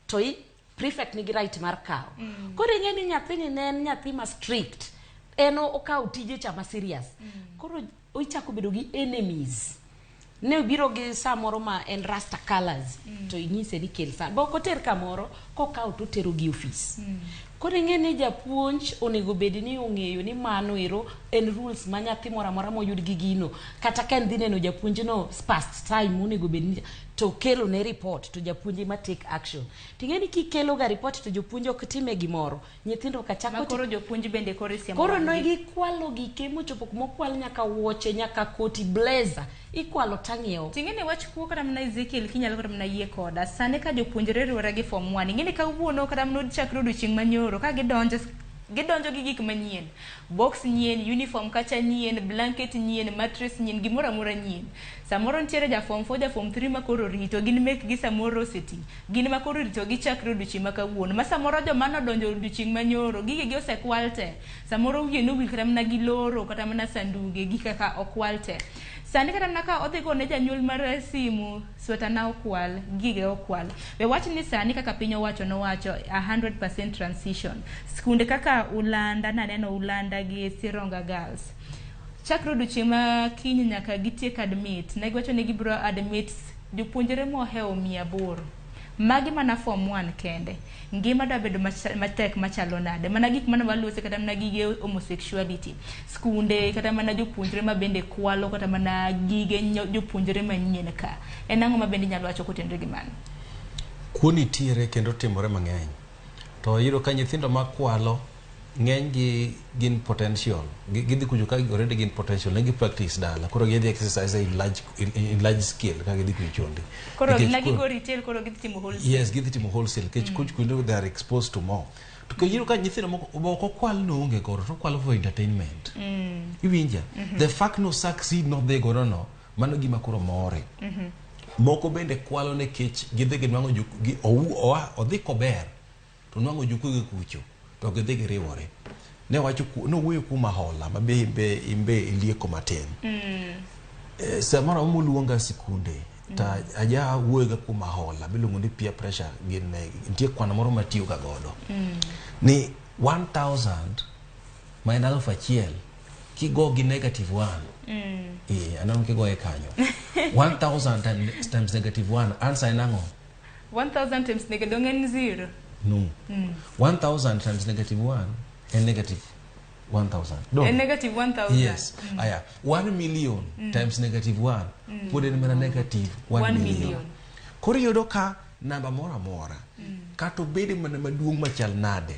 to i prefect nigi right mar kawo koro ing'e ni nyathini ne en nyathi ma strict en okawo tije cha ma serious koro ichako bedo gi enemies ne obiro gi samoro ma en rasta colors to inyise ni kel sa bo ok oter kamoro kokawo to otero gi ofis koro ing'e ni japuonj onego bed ni ong'eyo ni mano ero en rules ma nyathi moro amora moyud gi gino kata ka en dhi neno japuonj no past time monego bed ni to kelo ne report to japuonj ema take action ting'e ni kikelo ga report to jopuonj ok time gimoro nyithindo ka chako ma koro jopuonj bende koro isiemo koro wang'gi. ne gikwalo gike mochopo kuma okwal nyaka wuoche nyaka koti blazer ikwalo tang'iewo Ting'e ni wach kuo kata mana Ezekiel kinyalo kata mana yie koda sani ka jopuonjre riwore gi form 1 ing'e ni kawuono kata mana chakre odiochieng' manyoro ka gidonjo gidonjo gi gik manyien box nyien uniform kacha nyien blanket nyien mattress nyien gimoro amora nyien samoro nitiere ja form 4 ja form 3 ma koro rito gin mekgi samoro oseti gin ma koro rito gi chakre odiochieng' ma kawuono ma samoro joma nodonjo odiochieng' manyoro gigegi osekwal te samoro wiye nowil kata mana gi loro kata mana sanduge gi kaka okwal te sani kata mana ka odhi gone janyuol mar simu sweta na okwal gige okwal we wach ni sani kaka piny owacho nowacho 100% transition skunde kaka Ulanda naneno Ulanda gi Sironga Girls chakre odiochieng' ma kiny nyaka gitiek admit ne giwacho ni gibiro admit jopuonjre mohewo 800 magi mana form 1 kende ngima da bedo matek machalo nade mana gik mane walose kata mana gige homosexuality skunde kata mana jopuonjre ma bende kwalo kata mana gige jopuonjre manyien ka en ang'o ma bende inyalo wacho kotenore gi mano kuo nitiere kendo timore mang'eny to iyudo ka nyithindo makwalo ng'eny gi gin potential gidhi kucho ka already gin potential ne gi practice dala koro gidhi exercise in large scale ka gidhi kucho chondi koro na gigo retail koro gidhi timo wholesale yes gidhi timo wholesale nikech kuch kuno they are exposed to more to kiyudo ka nyithindo moko ok okwal noonge godo to okwalo for entertainment iwinja the fact no succeed nodhi godo no mano gima koro more moko bende kwalo nikech gidhi ginwang'o odhi kober To nwang'o jokuoge kucho to gidhi giriwore. Ne wacho nowuoyo kuom ahola ma be imbe imbe ilieko matin. Samoro amora moluonga sikunde to aja wuoyoga kuom ahola miluongo ni peer pressure gin nitie kwan moro matiyoga godo ni 1000 ma en 1000 kigo gi negative 1 aneno kigoye kanyo 1000 times negative 1 answer en ang'o? 1000 times negative dong en 0. No. 1000 times negative 1 en negative 1000. Dong? En negative 1000. Yes. Aya, 1 million times negative 1 pod en mana negative 1 1 million. million. Koro iyudo ka namba moro amora kata obed mana maduong' machal nade,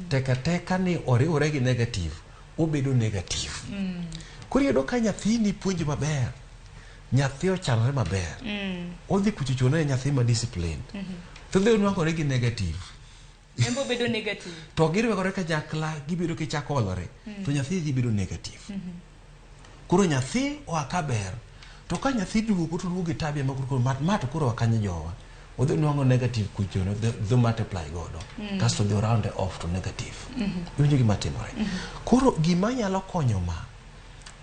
teka teka ni oriwore gi negative, obedo negative. Koro iyudo ka nyathini puonjo maber, nyathi ochanore maber, odhi kucho chone nyathi ma disciplined, to odhi onwang'ore gi negative. Embo bedo negative. To girwakore kanyakla, gibedo kichako olore, to nyathi dhi bedo negative. Koro nyathi oa ka ber, to ka nyathi duogo to duogo gi tabia ma koro ma to koro wakanyo jowa. Odhi nwang'o negative kucho no, dhi multiply godo. Kasto dhi round off to negative. Iwinjo gima timore. Koro gima nyalo konyo ma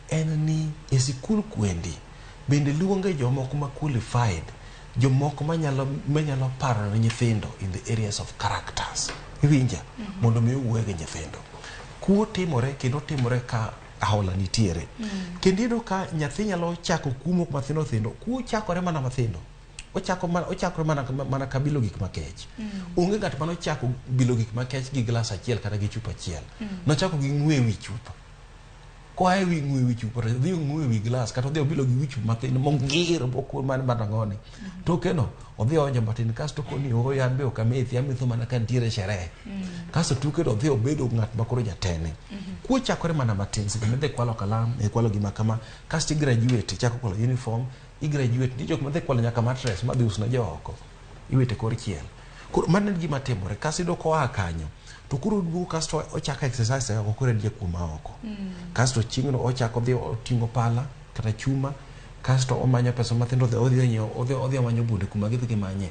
en ni e sikul kwendi bende luonge jomoko ma qualified, jomoko manyalo paro ne nyithindo in the areas of characters. Iwinja? Mondo mi owuoye gi nyithindo. Kuo timore kendo timore ka ahola nitiere. Kendo iyudo ka nyathi nyalo chako kuo moko mathindo thindo. Kuo chakore mana mathindo. Ochakore mana ka bilo gik makech. Onge ng'at manochako bilo gik makech gi glass achiel kata gi chupa achiel. Nochako gi ng'we wi chupa. Koa e wi ng'we wi chupa to odhi ong'we wi glass kata odhi obilo gi wi chupa mathin mongir moko man manang'one. Tokeno odhi onjo matin kasto koni ooyo an be ok amethi ametho mana ka nitiere sherehe. Kasto tuke to odhi obedo ng'at ma koro jatene. Kuo chakore mana matin seche midhi kwalo kalam, ikwalo gima kama, kasto i graduate ichako kwalo uniform, i graduate nitie jok madhi kwalo nyaka mattress madhi uso ne jooko. Iwete kor chiel. Koro mano en gima timore kasto iyudo koa kanyo to koro oduogo kasto ochako exercise kaka koro en jakuo ma oko. Kasto chieng'no ochako odhi oting'o pala kata chuma kasto omanyo pesa mathindo odhi omanyo bunde kuma gidhi gimanye.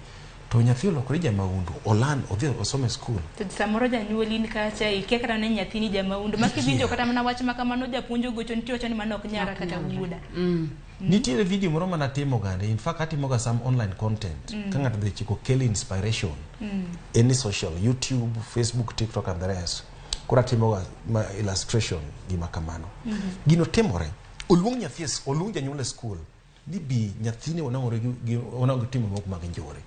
To nyathi olokore jamahundu, olan odhi osomo e skul. To samoro janyuol in kacha ikia kata ni nyathini jamahundu. Ma kiwinjo kata mana wach ma kamano japuonj ogocho nitie wacho ni mano ok nyara kata wuoda. Nitiere video moro manatimo gande, in fact atimoga some online content. Ka ng'ato dhi chiko Kelly Inspiration. Any social, YouTube, Facebook, TikTok and the rest. Koro atimoga ma illustration gima kamano. Gino timore, oluong nyathi oluong janyuol e skul ni bi nyathini onang'ore gi onang'o timo moko mag njore.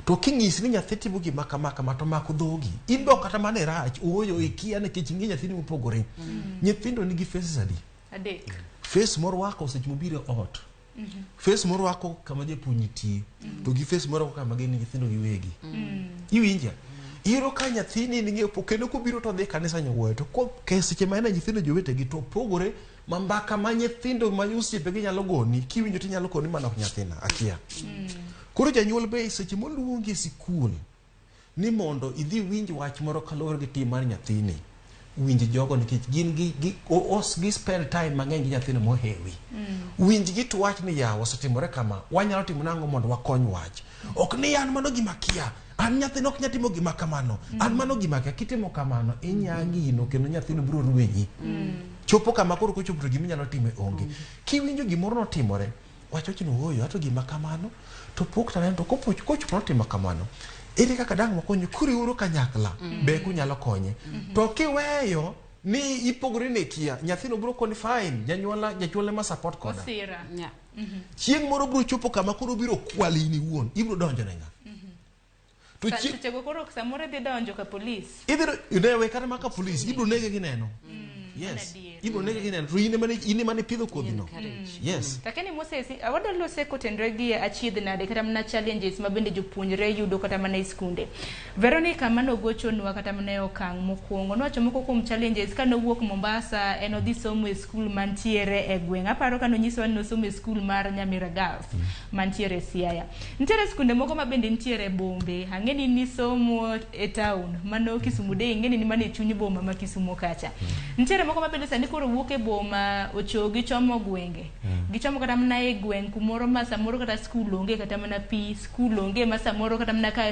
To king'isi ni nyathi timo gima kama kama to mako dhogi. In be ok kata mana rach, ooyo ikia nikech ing'e nyathini mopogore. Nyithindo nigi faces adi? 3. Face morwako seche mobiro e ot. Face morwako kama japuonj nitie. To gi face morwako kama gin nyithindo giwegi. Iwinja? Iyudo ka nyathini ning'eyo po kendo kobiro to odhi e kanisa nyowuoyo to ko seche ma en e nyithindo jowetegi to opogore ma mbaka ma nyithindo ma osiepegi nyalo goni kiwinjo tinyalo koni mana ok nyathina akia. Koro janyuol be seche moluongi e sikul ni mondo idhi winj wach moro kaluwore gi tim mar nyathini, winj jogo nikech gin gi spend time mang'eny gi nyathino mohewi. Winj gi to wach ni yawa osetimore kama, wanyalo timo nang'o mondo wakony wach. Ok ni an mano gima kia, an nyathino ok nyal timo gima kamano, an mano gima kia. Kitimo kamano, inya gino kendo nyathino biro rwenyi. Chopo kama koro kochopo to gima inyalo timo onge. Kiwinjo gimoro notimore, wach wach ni ooyo, ato gima kamano, to pok taneno to kochopo notimo kamano. Ere kaka dang' wakonye kuriwuru kanyakla, be kunyalo konye. To kiweyo ni ipogori ne kia, nyathino biro koni fine, janyuol ema support koda. Osira. Chieng' moro biro chopo kama koro biro kwali in iwuon, ibiro donjo ne ng'a? To Sechego koro samoro idhi donjo ka polis. Idhi ne we kata maka polis, ibiro nege gi neno. Yes. Ibiro nege gi neno. To in ema ne ipidho kodhi no. Yes. Lakini Moses, awadwa lose kotenore gi achiedh nade kata mana challenges ma bende jopuonjre yudo kata mana e skunde. Veronica manogochonwa kata mana e okang' mokwongo. Nowacho moko kuom challenges ka nowuok Mombasa en odhi somo e skul mantiere e gweng'. Aparo ka nonyisowa ni nosomo e skul mar Nyamira Girls mantiere Siaya. Nitiere skunde moko ma bende nitiere e bombe. Ang'e ni nisomo e town mano Kisumu Day, ing'e ni mano e chuny boma ma Kisumu kacha. Nitiere moko ma bende sani koro wuok e boma ochogi chomo gwenge. Gichomo kata mana e gweng' kumoro ma samoro kata skul onge kata mana pi, skul onge ma samoro kata mana ka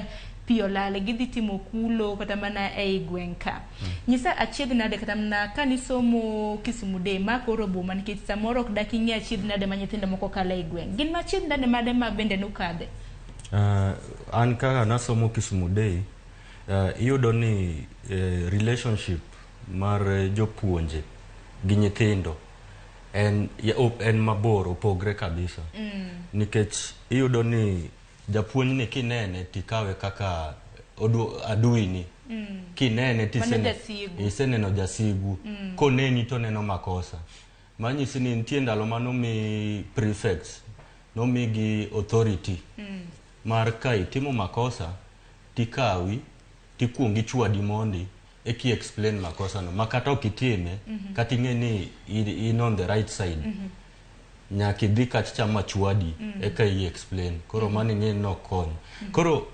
pi olal gidhi timo kulo kata mana ei gweng' ka. Nyisa achiedh nade kata mana kanisomo Kisumu Day ma koro boma nikech samoro ok dak ing'e achiedh nade ma nyithindo moko kalo ei gweng'. Gin machiedh nade made ma bende nukadhe? An kaka nasomo Kisumu Day, iyudo ni relationship mar jopuonje gi nyithindo en mabor, opogre kabisa. Nikech iyudo ni japuonj ni kinene tikawe kaka aduini. Kinene iseneno jasigu. Koneni to neno makosa. Manyisi ni nitie ndalo manomi prefects, nomigi authority mar ka itimo makosa tikawi tikuongi chwadi mondi eki explain makosa no ma kata ok itime kata ing'e ni in on the right side nyaka idhi kachacha ma chwadi eka i explain. Koro mano ing'e ni ok kony. Koro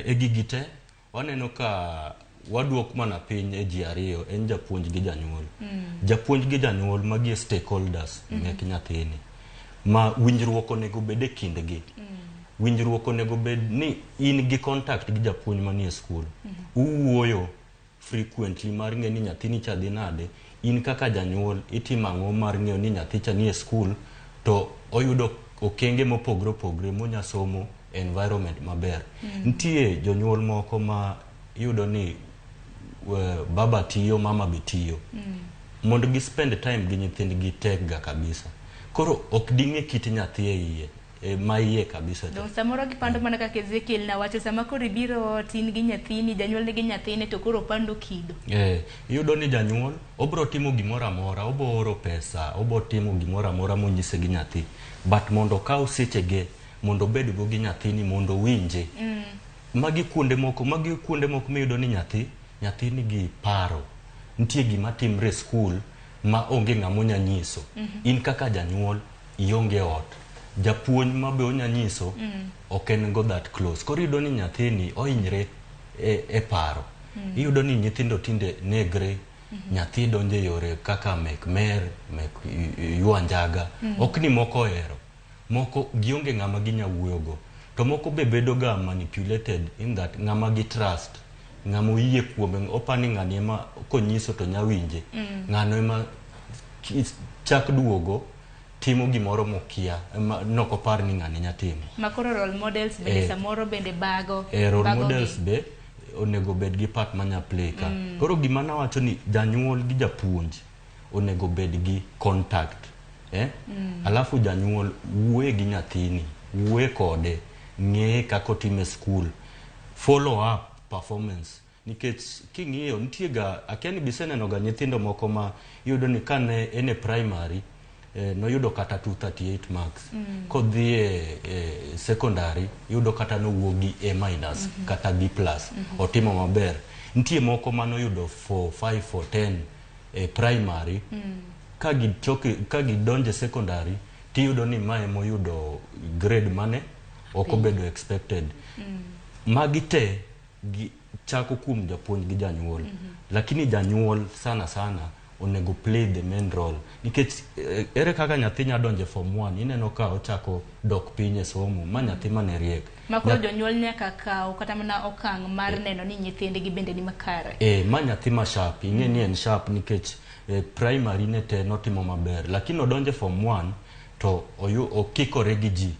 e gigi te waneno ka waduok mana piny e ji ariyo, en japuonj gi janyuol. Japuonj gi janyuol magi e stakeholders mek nyathini ma winjruok onego bed e kindgi. Winjruok onego bed ni in gi contact gi japuonj manie skul. Uwuoyo frequently mar ng'e ni nyathini cha dhi nade, in kaka janyuol itimo ang'o mar ng'eyo ni nyathi cha nie skul to oyudo okenge mopogre opogre monya somo e environment maber. Nitie jonyuol moko ma iyudo ni baba tiyo, mama be tiyo. Mondo gi spend time gi nyithindgi tek ga kabisa. Koro ok ding'e kit nyathi e iye, ma iye kabisa cha. Dong samoro gipando mana kaka Ezekiel nawacho, sama koro ibiro ot in gi nyathini, janyuol nigi nyathine to koro opando kido. Iyudo ni janyuol obro timo gimoro amora, obo oro pesa, obo timo gimoro amora monyise gi nyathi. But mondo okaw sechege, mondo obed go gi nyathini, mondo owinje. Magi kuonde moko miyudo ni nyathi nigi paro. Nitie gima timre e skul ma onge ng'ama onya nyiso. In kaka janyuol ionge ot. Japuonj ma be onya nyiso ok en go that close. Koro iyudo ni nyathini ohinyre e paro. Iyudo ni nyithindo tinde negre, nyathi donjo e yore kaka mek mer, mek ywa njaga. Ok ni moko ohero, moko gionge ng'ama ginya wuoyogo. To moko be bedo ga manipulated in that ng'ama gi trust, ng'ama oyie kuome, opani ng'ani ema konyiso to nya winje. Ng'ano ema chak duogo timo gimoro mokia, nokopar ni ng'ani nya timo. Ma koro role models bende samoro bende bago. Role models be onego bed gi part manya play ka. Koro gima nawacho ni janyuol gi japuonj onego bed gi contact. Alafu janyuol wuoye gi nyathini, wuoye kode, ng'eye kaka otimo e skul, follow up performance. Nikech king'iyo nitie ga, akia ni biseneno ga nyithindo moko ma iyudo ni kane en e primary noyudo kata 238 marks. Kodhi e secondary iyudo kata nowuok gi A minus kata B plus, otimo maber. Nitie moko manoyudo 4, 5, 4, 10 e primary, ka gidonjo e secondary tiyudo ni mae moyudo grade mane ok obedo expected. Magi te gi chako kuom japuonj gi janyuol. Lakini janyuol sana sana onego play the main role. Nikech ere kaka nyathi nya donjo e form 1, ineno ka ochako dok piny e somo, ma nyathi mane riek. Ma koro jonyuol nyaka kaw kata mana okang' mar neno ni nyithindgi bende ni makare. Ma nyathi ma sharp, ing'e ni en sharp nikech primary ne te notimo maber. Lakini odonjo e form 1 to okikore gi ji.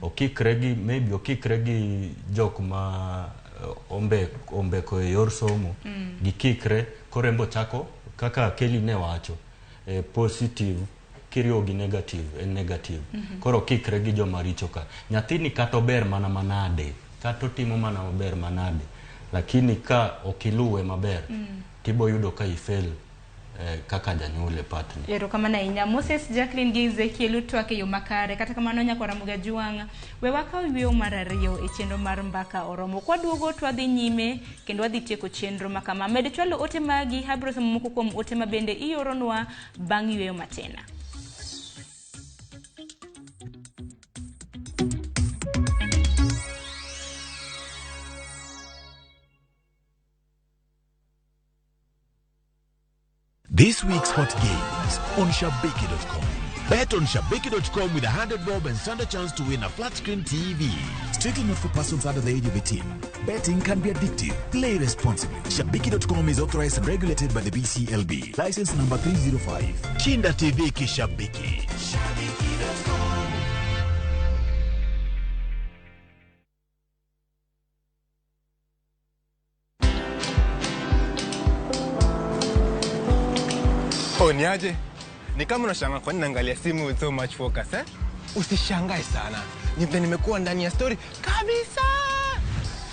Okikre gi, maybe okikre gi jok ma ombeko e yor somo. Gikikre, koro en be ochako kaka Kelly ne wacho, positive kiriwo gi negative en negative. Koro okikre gi joma richo ka. Nyathini kata ober mana manade, kata otimo mana maber manade, lakini ka ok iluwe maber, tibo yudo ka i fail kaka janyuol e partner. Erokamano ahinya. Moses, Jacqueline gi Ezekiel utwak e yo makare. Kata kamano nyakwar Ramogi Ajwang', we wakaw yweyo mar ariyo e chenro mar Mbaka Oromo. Kwaduogo to wadhi nyime kendo wadhi tieko chenro ma kama. Med chwalo ote magi, abiro somo moko kuom ote ma bende ioronwa bang' yweyo matin. This week's hot games on Shabiki.com. Bet on Shabiki.com with 100 bob and stand a chance to win a flat screen TV. Strictly not for persons under the age of 18. Betting can be addictive. Play responsibly. Shabiki.com is authorized and regulated by the BCLB. License number 305. Shinda TV Kishabiki. Oh, ni aje? Ni kama unashangaa kwa nini naangalia simu with so much focus, eh? Usishangae sana. Ni vile nimekuwa ndani ya story kabisa.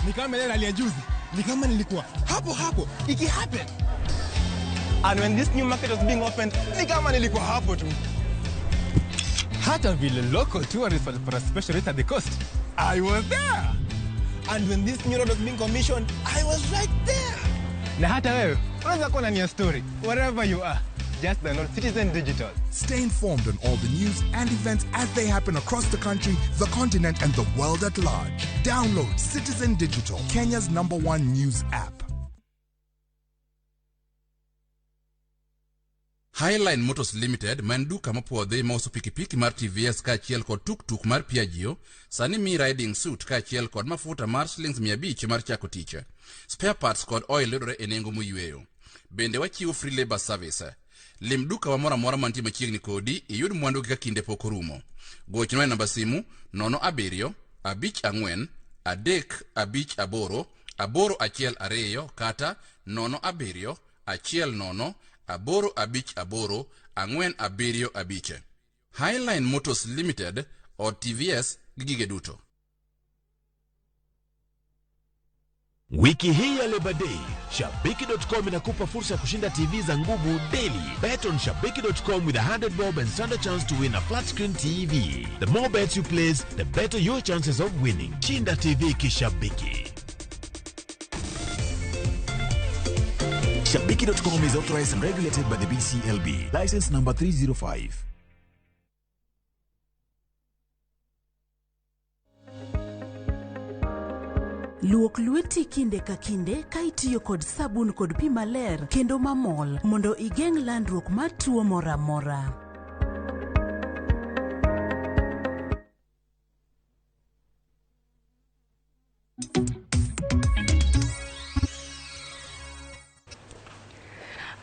Ni kama ile rally ya juzi. Ni kama nilikuwa hapo hapo iki happen. And when this new market was being opened, ni kama nilikuwa hapo tu. Hata vile local tourists walipata special rate at the coast. I was there. And when this new road was being commissioned, I was right there. Na hata wewe unaweza kuwa ndani ya story wherever you are. Just download Citizen Digital. Stay informed on all the news and events as they happen across the country, the continent, and the world at large. Download Citizen Digital, Kenya's number one news app. Highline Motors Limited ma en duka mopuodhi mauso pikipiki mar TVS kaachiel kod tuktuk mar Piaggio sani mi riding suit kaachiel kod mafuta mar shillings 500 mar chako tich. Spare parts kod oil yudore e nengo moyweyo. Bende wachiwo free labor service. Lim duka wa moro amora mantie machiegni kodi iyud mwandu gi ka kinde pok orumo. Gochna e namba simu 07 54 358 812 kata 07 10 858 475. Highline Motors Limited od TVS gi gige duto. Wiki hii ya Labor Day, Shabiki.com inakupa fursa ya kushinda TV za nguvu daily. Bet on Shabiki.com with 100 bob and stand a chance to win a flat screen TV. The more bets you place, the better your chances of winning. Shinda TV Kishabiki. Shabiki.com is authorized and regulated by the BCLB. License number 305. Luok lweti kinde ka kinde ka itiyo kod sabun kod pi maler kendo mamol mondo igeng' landruok mar tuo moro amora.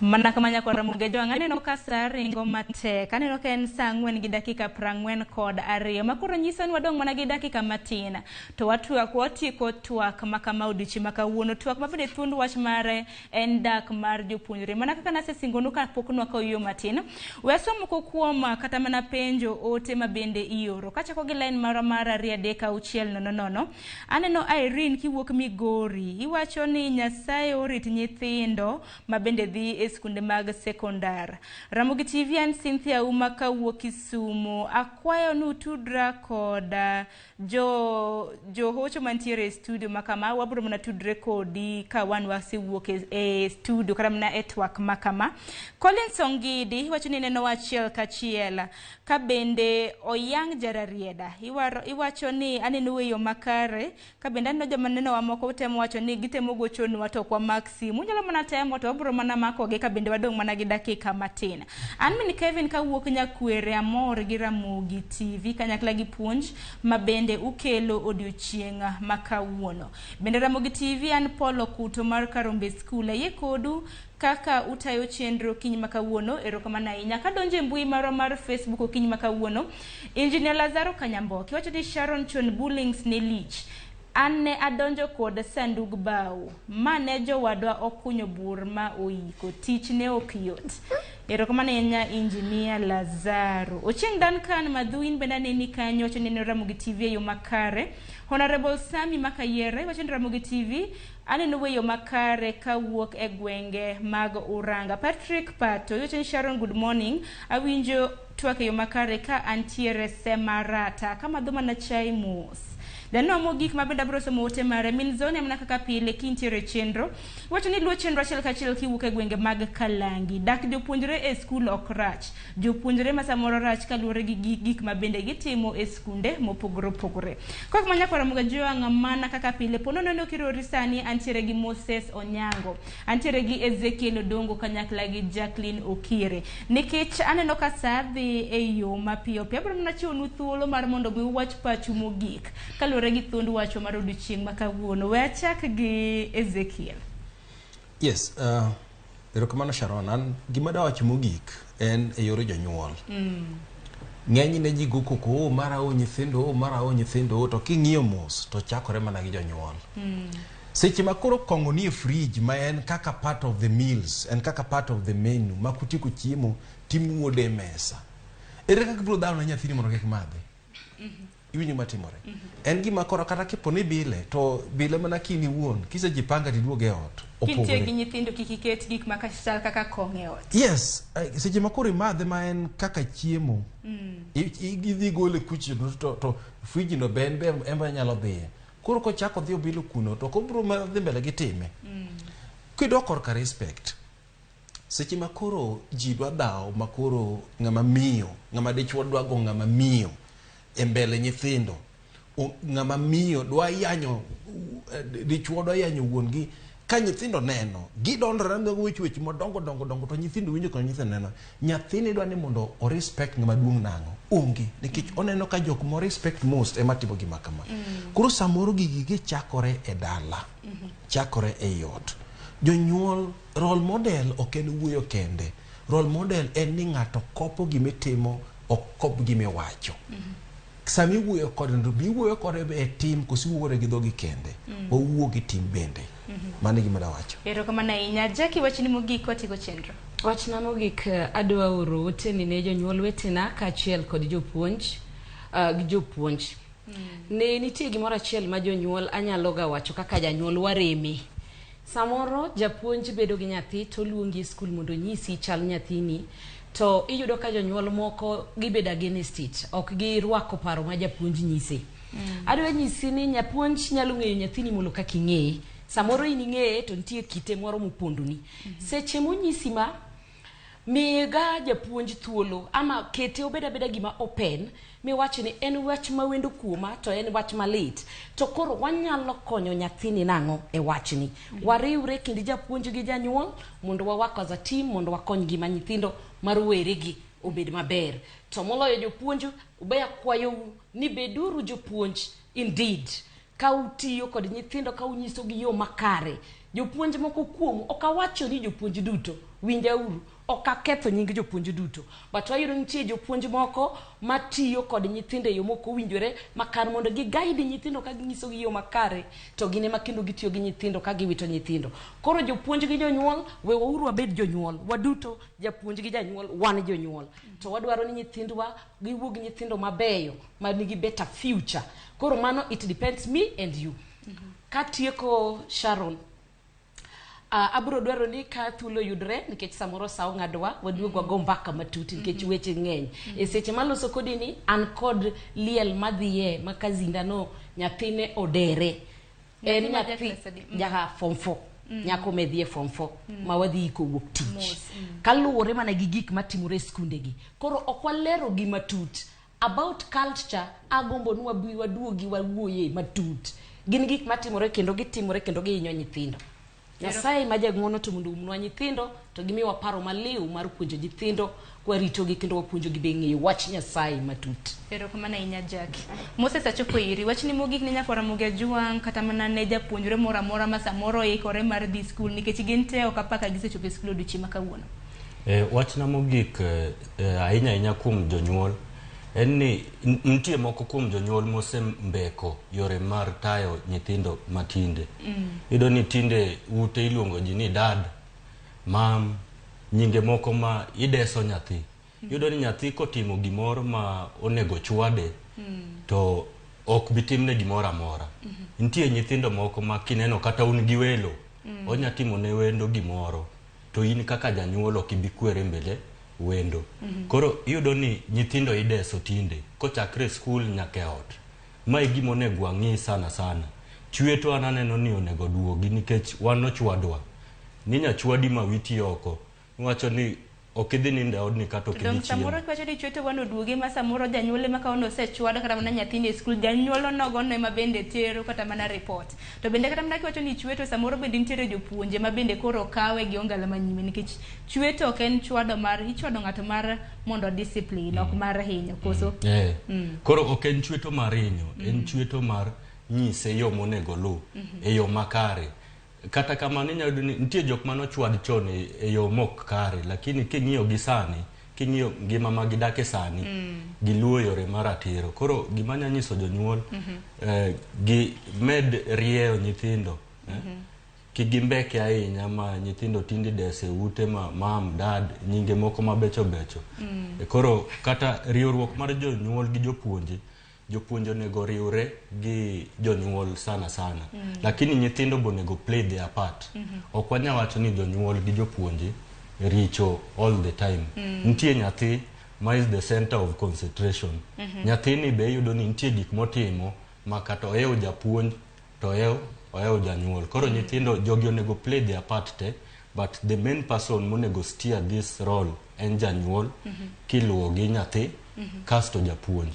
Mana kama nyakwar Ramogi Ojwang', aneno ka sa ringo matek. Aneno ka en sa 4:42 ma koro nyiso ni wadong' mana gi dakika matin. To watwak watieko twak ma kama odiochieng' ma kawuono. Twak ma bende thuond wach mare en dak mar jopuonjre. Mana kaka nasesingonu kapok nwakawo yueyo matin, we asom moko kuom kata mana penjo ote ma bende ioro. Kachako gi line marwa mar 2 3 6 0 0. Aneno Irene kiwuok Migori. Iwacho ni Nyasaye orit nyithindo ma bende dhi e skunde mag sekondar. Ramogi TV an Cynthia Uma kawuok Kisumu. Akwayo ni utudra kod johocho mantiere e studio makama. Wabiro mana tudre kodi ka wan wasewuok e studio kata mana e twak makama. Collins Ongidi iwacho ni neno achiel kachiel. Ka bende Oyang Jararieda iwacho ni aneno e yo makare. Ka bende aneno joma nenowa moko temo wacho ni gitemo gochonwa to ok wamak simu. Unyalo mana temo to wabiro mana makogi ka bende wadong' mana gi dakika matin. An min Kevin kawuok Nyakwere amor gi Ramogi TV kanyakla gi puonj ma bende ukelo odiochieng' ma kawuono. Bende Ramogi TV an Paul Okuto mar Karombe School. Ayie kodu kaka utayo chenro okinyi ma kawuono. Erokamano ahinya. Kadonjo e mbui marwa mar Facebook okinyi ma kawuono, Engineer Lazaro Kanyamboki wacho ni Sharon chon Bullings ne lich. An ne adonjo kod sandug bao ma ne jowadwa okunyo bur ma oiko. Tich ne ok yot. Erokamano ahinya Engineer Lazaro. Ochieng' Duncan Madhuin bende aneni kanyo wacho ni neno Ramogi TV e yo makare. Honorable Sami Makayiere wacho ni Ramogi TV aneno e yo makare kawuok e gwenge mag Uranga. Patrick Pato wacho ni Sharon good morning. Awinjo twak e yo makare ka antiere Semarata kamadho mana chai mos. Janeno mogik ma bende abiro somo ote mare min zone mana kaka pile kintiere e chenro. Iwacho ni luo chenro achiel kachiel kiwuok e gwenge mag Kalangi. Dak jopuonjre e skul ok rach. Jopuonjre ma samoro rach kaluwore gi gik ma bende gitimo e skunde mopogore opogore. Kok ma nyakwara Mugajuang' mana kaka pile pono neno kirori sani antiere gi Moses Onyango. Antiere gi Ezekiel Odongo kanyakla gi Jacqueline Okire. Nikech aneno ka saa dhi e yo mapiyo piyo, abiro mana chiwonu thuolo mar mondo mi uwach pachu mogik kaluwore gi thuond wachwa mar odiochieng' ma kawuono. We achak gi Ezekiel. Yes, erokamano Sharon. An gima dawacho mogik en e yor jonyuol. Ng'enyne ji go koko, oh, mara o nyithindo, oh, mara o nyithindo, oh, to king'iyo mos to chakore mana gi jonyuol. Seche ma koro kong'o nie fridge ma en kaka part of the meals, en kaka part of the menu, ma kutieko chiemo timuode e mesa. Ere kaka ibiro dhawo ne nyathini mondo kik madhe? Iwinjo gima timore? En gima koro kata kipo ni bile, to bile mana kin iwuon, kisejipanga tiduogo e ot, Kintie opogore. gi nyithindo kik iket gik ma chal kaka kong'o e ot. Yes, seche ma koro imadhe ma en kaka chiemo, idhi gole kucho to fridge no be en be en be nyalo dhiye. Koro kochako dhi obilo kuno to ok obiro mana dhi mbele gi time. Kidok korka respect, seche ma koro ji dwa dhawo ma koro ng'ama miyo, ng'ama dichuo dwa go ng'ama miyo e mbele nyithindo, ng'ama miyo dwa yanyo, dichuo dwa yanyo wuon gi, ka nyithindo neno, gidondore ne weche weche madongo dongo dongo to nyithindo winjo kendo nyithindo neno. Nyathini dwa ni mondo o respect ng'ama duong' nang'o? Onge, nikech oneno ka jok mo respect most ema timo gima kama. Koro samoro gigi gichakore e dala, chakore ei ot. Jonyuol, role model ok en wuoyo kende. Role model en ni ng'ato kopo gimitimo, ok kop gimiwacho. Sama iwuoyo kode to be iwuoyo kode e tim koso iwuoyo kode gi dhogi kende. Wawuo gi tim bende. Mano e gima dawacho. Erokamano ahinya. Jackie, wachni mogik watieko chenro. Wachna mogik adwa oro oteni ne jonyuol wetena kaachiel kod jopuonj gi jopuonj. Ne nitie gimoro achiel ma jonyuol anyalo ga wacho kaka janyuol wareme. Samoro japuonj bedo gi nyathi to oluongi e skul mondo onyisi chal nyathini to iyudo ka jonyuol moko gibedo against it, ok girwako paro ma japuonj nyise. Adwa nyisi ni japuonj nyalo ng'eyo nyathini molo kaka ing'eye. Samoro in ing'eye to nitie kite moro mopondoni. Seche monyisi ma, miga japuonj thuolo ama kete obed abeda gima open miwach ni en wach ma wendo kuoma to en wach malit to koro wanyalo konyo nyathini nang'o e wachni. Wariwre kind japuonj gi janyuol mondo wa work as a team mondo wakony ngima nyithindo ma roweregi obed maber. To moloyo jopuonj, be akwayou ni beduru jopuonj indeed ka utiyo kod nyithindo ka unyisogi yo makare. Jopuonj moko kuomu, ok awacho ni jopuonj duto, winjauru, ok aketho nying jopuonj duto, but wayudo nitie jopuonj moko matiyo kod nyithindo e yo mok owinjore ma kar mondo gi guide nyithindo ka ginyisogi yo makare to gin ema kendo gitiyo gi nyithindo ka giwito nyithindo. Koro jopuonj gi jonyuol, wewauru wabed jonyuol, waduto japuonj gi janyuol wan jonyuol. To wadwaro ni nyithindwa giwuog nyithindo mabeyo ma nigi better future. Koro mano it depends me and you. Katieko Sharon, abiro dwaro ni ka thuolo yudre nikech samoro sa ong'adwa waduog wago mbaka matut nikech weche ng'eny. E seche maloso kodi ni an kod liel madhiye ma kazinda no nyathine odere. En Nyathi ma nyathi ja class adi? ja form 4. Nyako medhi e form 4 ma wadhi iko wuok tich. Mos. Kaluwore mana gi gik matimore e skundegi. Koro ok walero gi matut. About culture, agombo ni wabi waduogi wawuoye matut. Gin gik matimore kendo gitimore kendo gihinyo nyithindo. Nyasaye ma jang'uono to mondo oumnwa nyithindo to gimiwa paro maliw mar puonjo nyithindo kwaritogi kendo wapuonjogi be ng'eyo wach Nyasaye matut. Erokamano ahinya Jackie. Moses achopo iri. Wachni mogik ne nyakwara Ramogi Ajwang' kata mana ne japuonjre moro amora ma samoro oikore mar dhi skul nikech gin te ok apar ka gisechopo e skul odiochieng' ma kawuono. Wachna mogik ahinya ahinya kuom jonyuol en ni nitie moko kuom jonyuol mosembeko yore mar tayo nyithindo matinde. Iyudo ni tinde ute iluongo ji ni dad, mam, nyinge moko ma ideso nyathi. Iyudo ni nyathi kotimo gimoro ma onego chwade to ok bi timne gimoro amora. Nitie nyithindo moko ma kineno kata un gi welo, onya timo ne wendo gimoro to in kaka janyuol ok ibi kwere mbele wendo. Koro iyudo ni nyithindo ideso tinde kochakre e skul nyaka e ot. Ma e gima onego wang'i sana sana. Chweto an aneno ni onego duogi nikech wan nochwadwa. Ninya chwadi ma witi oko. Iwacho ni ok idhi nindo e odni kata ok idhi Dong samoro chiemo. kiwacho ni chweto wan oduoge ma samoro janyuol ema kawo nosechwado kata mana nyathini e skul janyuol onogono ema bende tero kata mana report. To bende kata mana kiwacho ni chweto samoro bende nitiere jopuonje ma bende koro kawe gi ongala manyime nikech chweto ok en chwado mar ichwado ng'ato mar mondo discipline ok mar hinyo koso. Eh. Mm. Koro ok en chweto mar hinyo, en chweto mar nyise yo monego oluw e yo makare. Kata kamano inyalo yudo ni nitie jok mane ochwad chon e, e yo mok kare lakini king'iyo gi sani king'iyo ngima ma gidake sani giluwo yore ma ratiro. Koro gima anya nyiso jonyuol eh, gi med rieyo nyithindo eh, kik gimbeke ahinya ma nyithindo tinde idese ute ma mam dad nyinge moko mabecho becho. Koro kata riwruok mar jonyuol gi jopuonje jopuonje onego oriwre gi jonyuol sana sana lakini nyithindo be onego play their part ok wanya wacho ni jonyuol gi jopuonje richo all the time nitie nyathi ma is the center of concentration nyathini be iyudo ni nitie gik motimo ma kata ohewo japuonj to ohewo ohewo janyuol koro nyithindo jogi onego play their part te but the main person monego steer this role en janyuol kiluwo gi nyathi kasto japuonj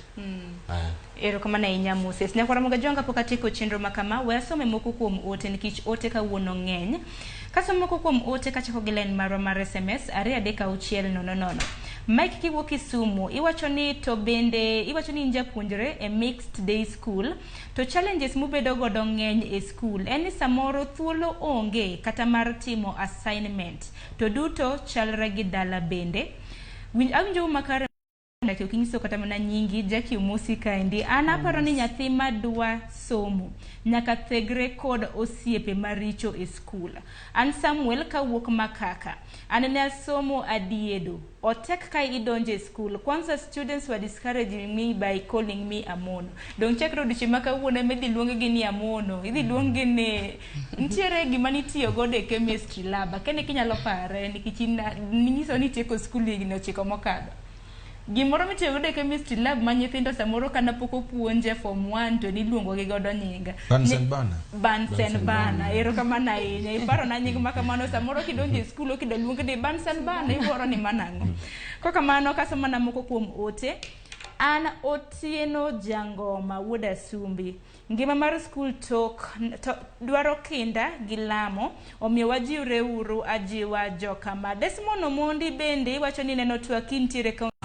Eh. Erokamano ahinya Moses. Nyakwara Mogajwang' kapok atieko chenro ma kama, we asome moko kuom ote nikech ote kawuono ng'eny. Kasomo moko kuom ote kachako gi line marwa mar SMS 23600. Mike kiwuok Kisumu, iwacho ni to bende iwacho ni in japuonjre e mixed day school to challenges mubedo godo ng'eny e school en ni samoro thuolo onge kata mar timo assignment to duto chalre gi dala bende. Winj awinjou makare Dak ok inyiso kata mana nyingi Jackie Omosi kaendi. An aparo ni nyathi madwa somo nyaka thegre kod osiepe maricho e skul. An Samuel kawuok Makaka. An ne asomo Adiedo. Otek ka idonjo e skul. Kwanza students were discouraging me by calling me Amono. Dong chakre odiochieng' ma kawuono ema idhi luong gi ni Amono. Idhi luong gi ni nitiere gima nitiyo godo e chemistry lab. Akia ni kinyalo pare nikech in ninyiso ni itieko skul higni ochiko mokadho. Gimoro mitiyo godo e chemistry lab ma nyithindo samoro kana pok opuonje form 1 to niluongo gi godo nyinga. Bunsen burner. Bunsen burner. Erokamano ahinya. Iparona nying ma kamano samoro kidonjo e skul okida luong ni Bunsen burner iwuoro ni mano ang'o. Kokamano kasomo mana moko kuom ote. An Otieno Jangoma wuod Asumbi. Ngima mar skul tok to, dwaro kinda gi lamo, omiyo wajiwre uru ajiwa jokama. Desmond Omondi bende iwacho ni neno twak kintiere kaunti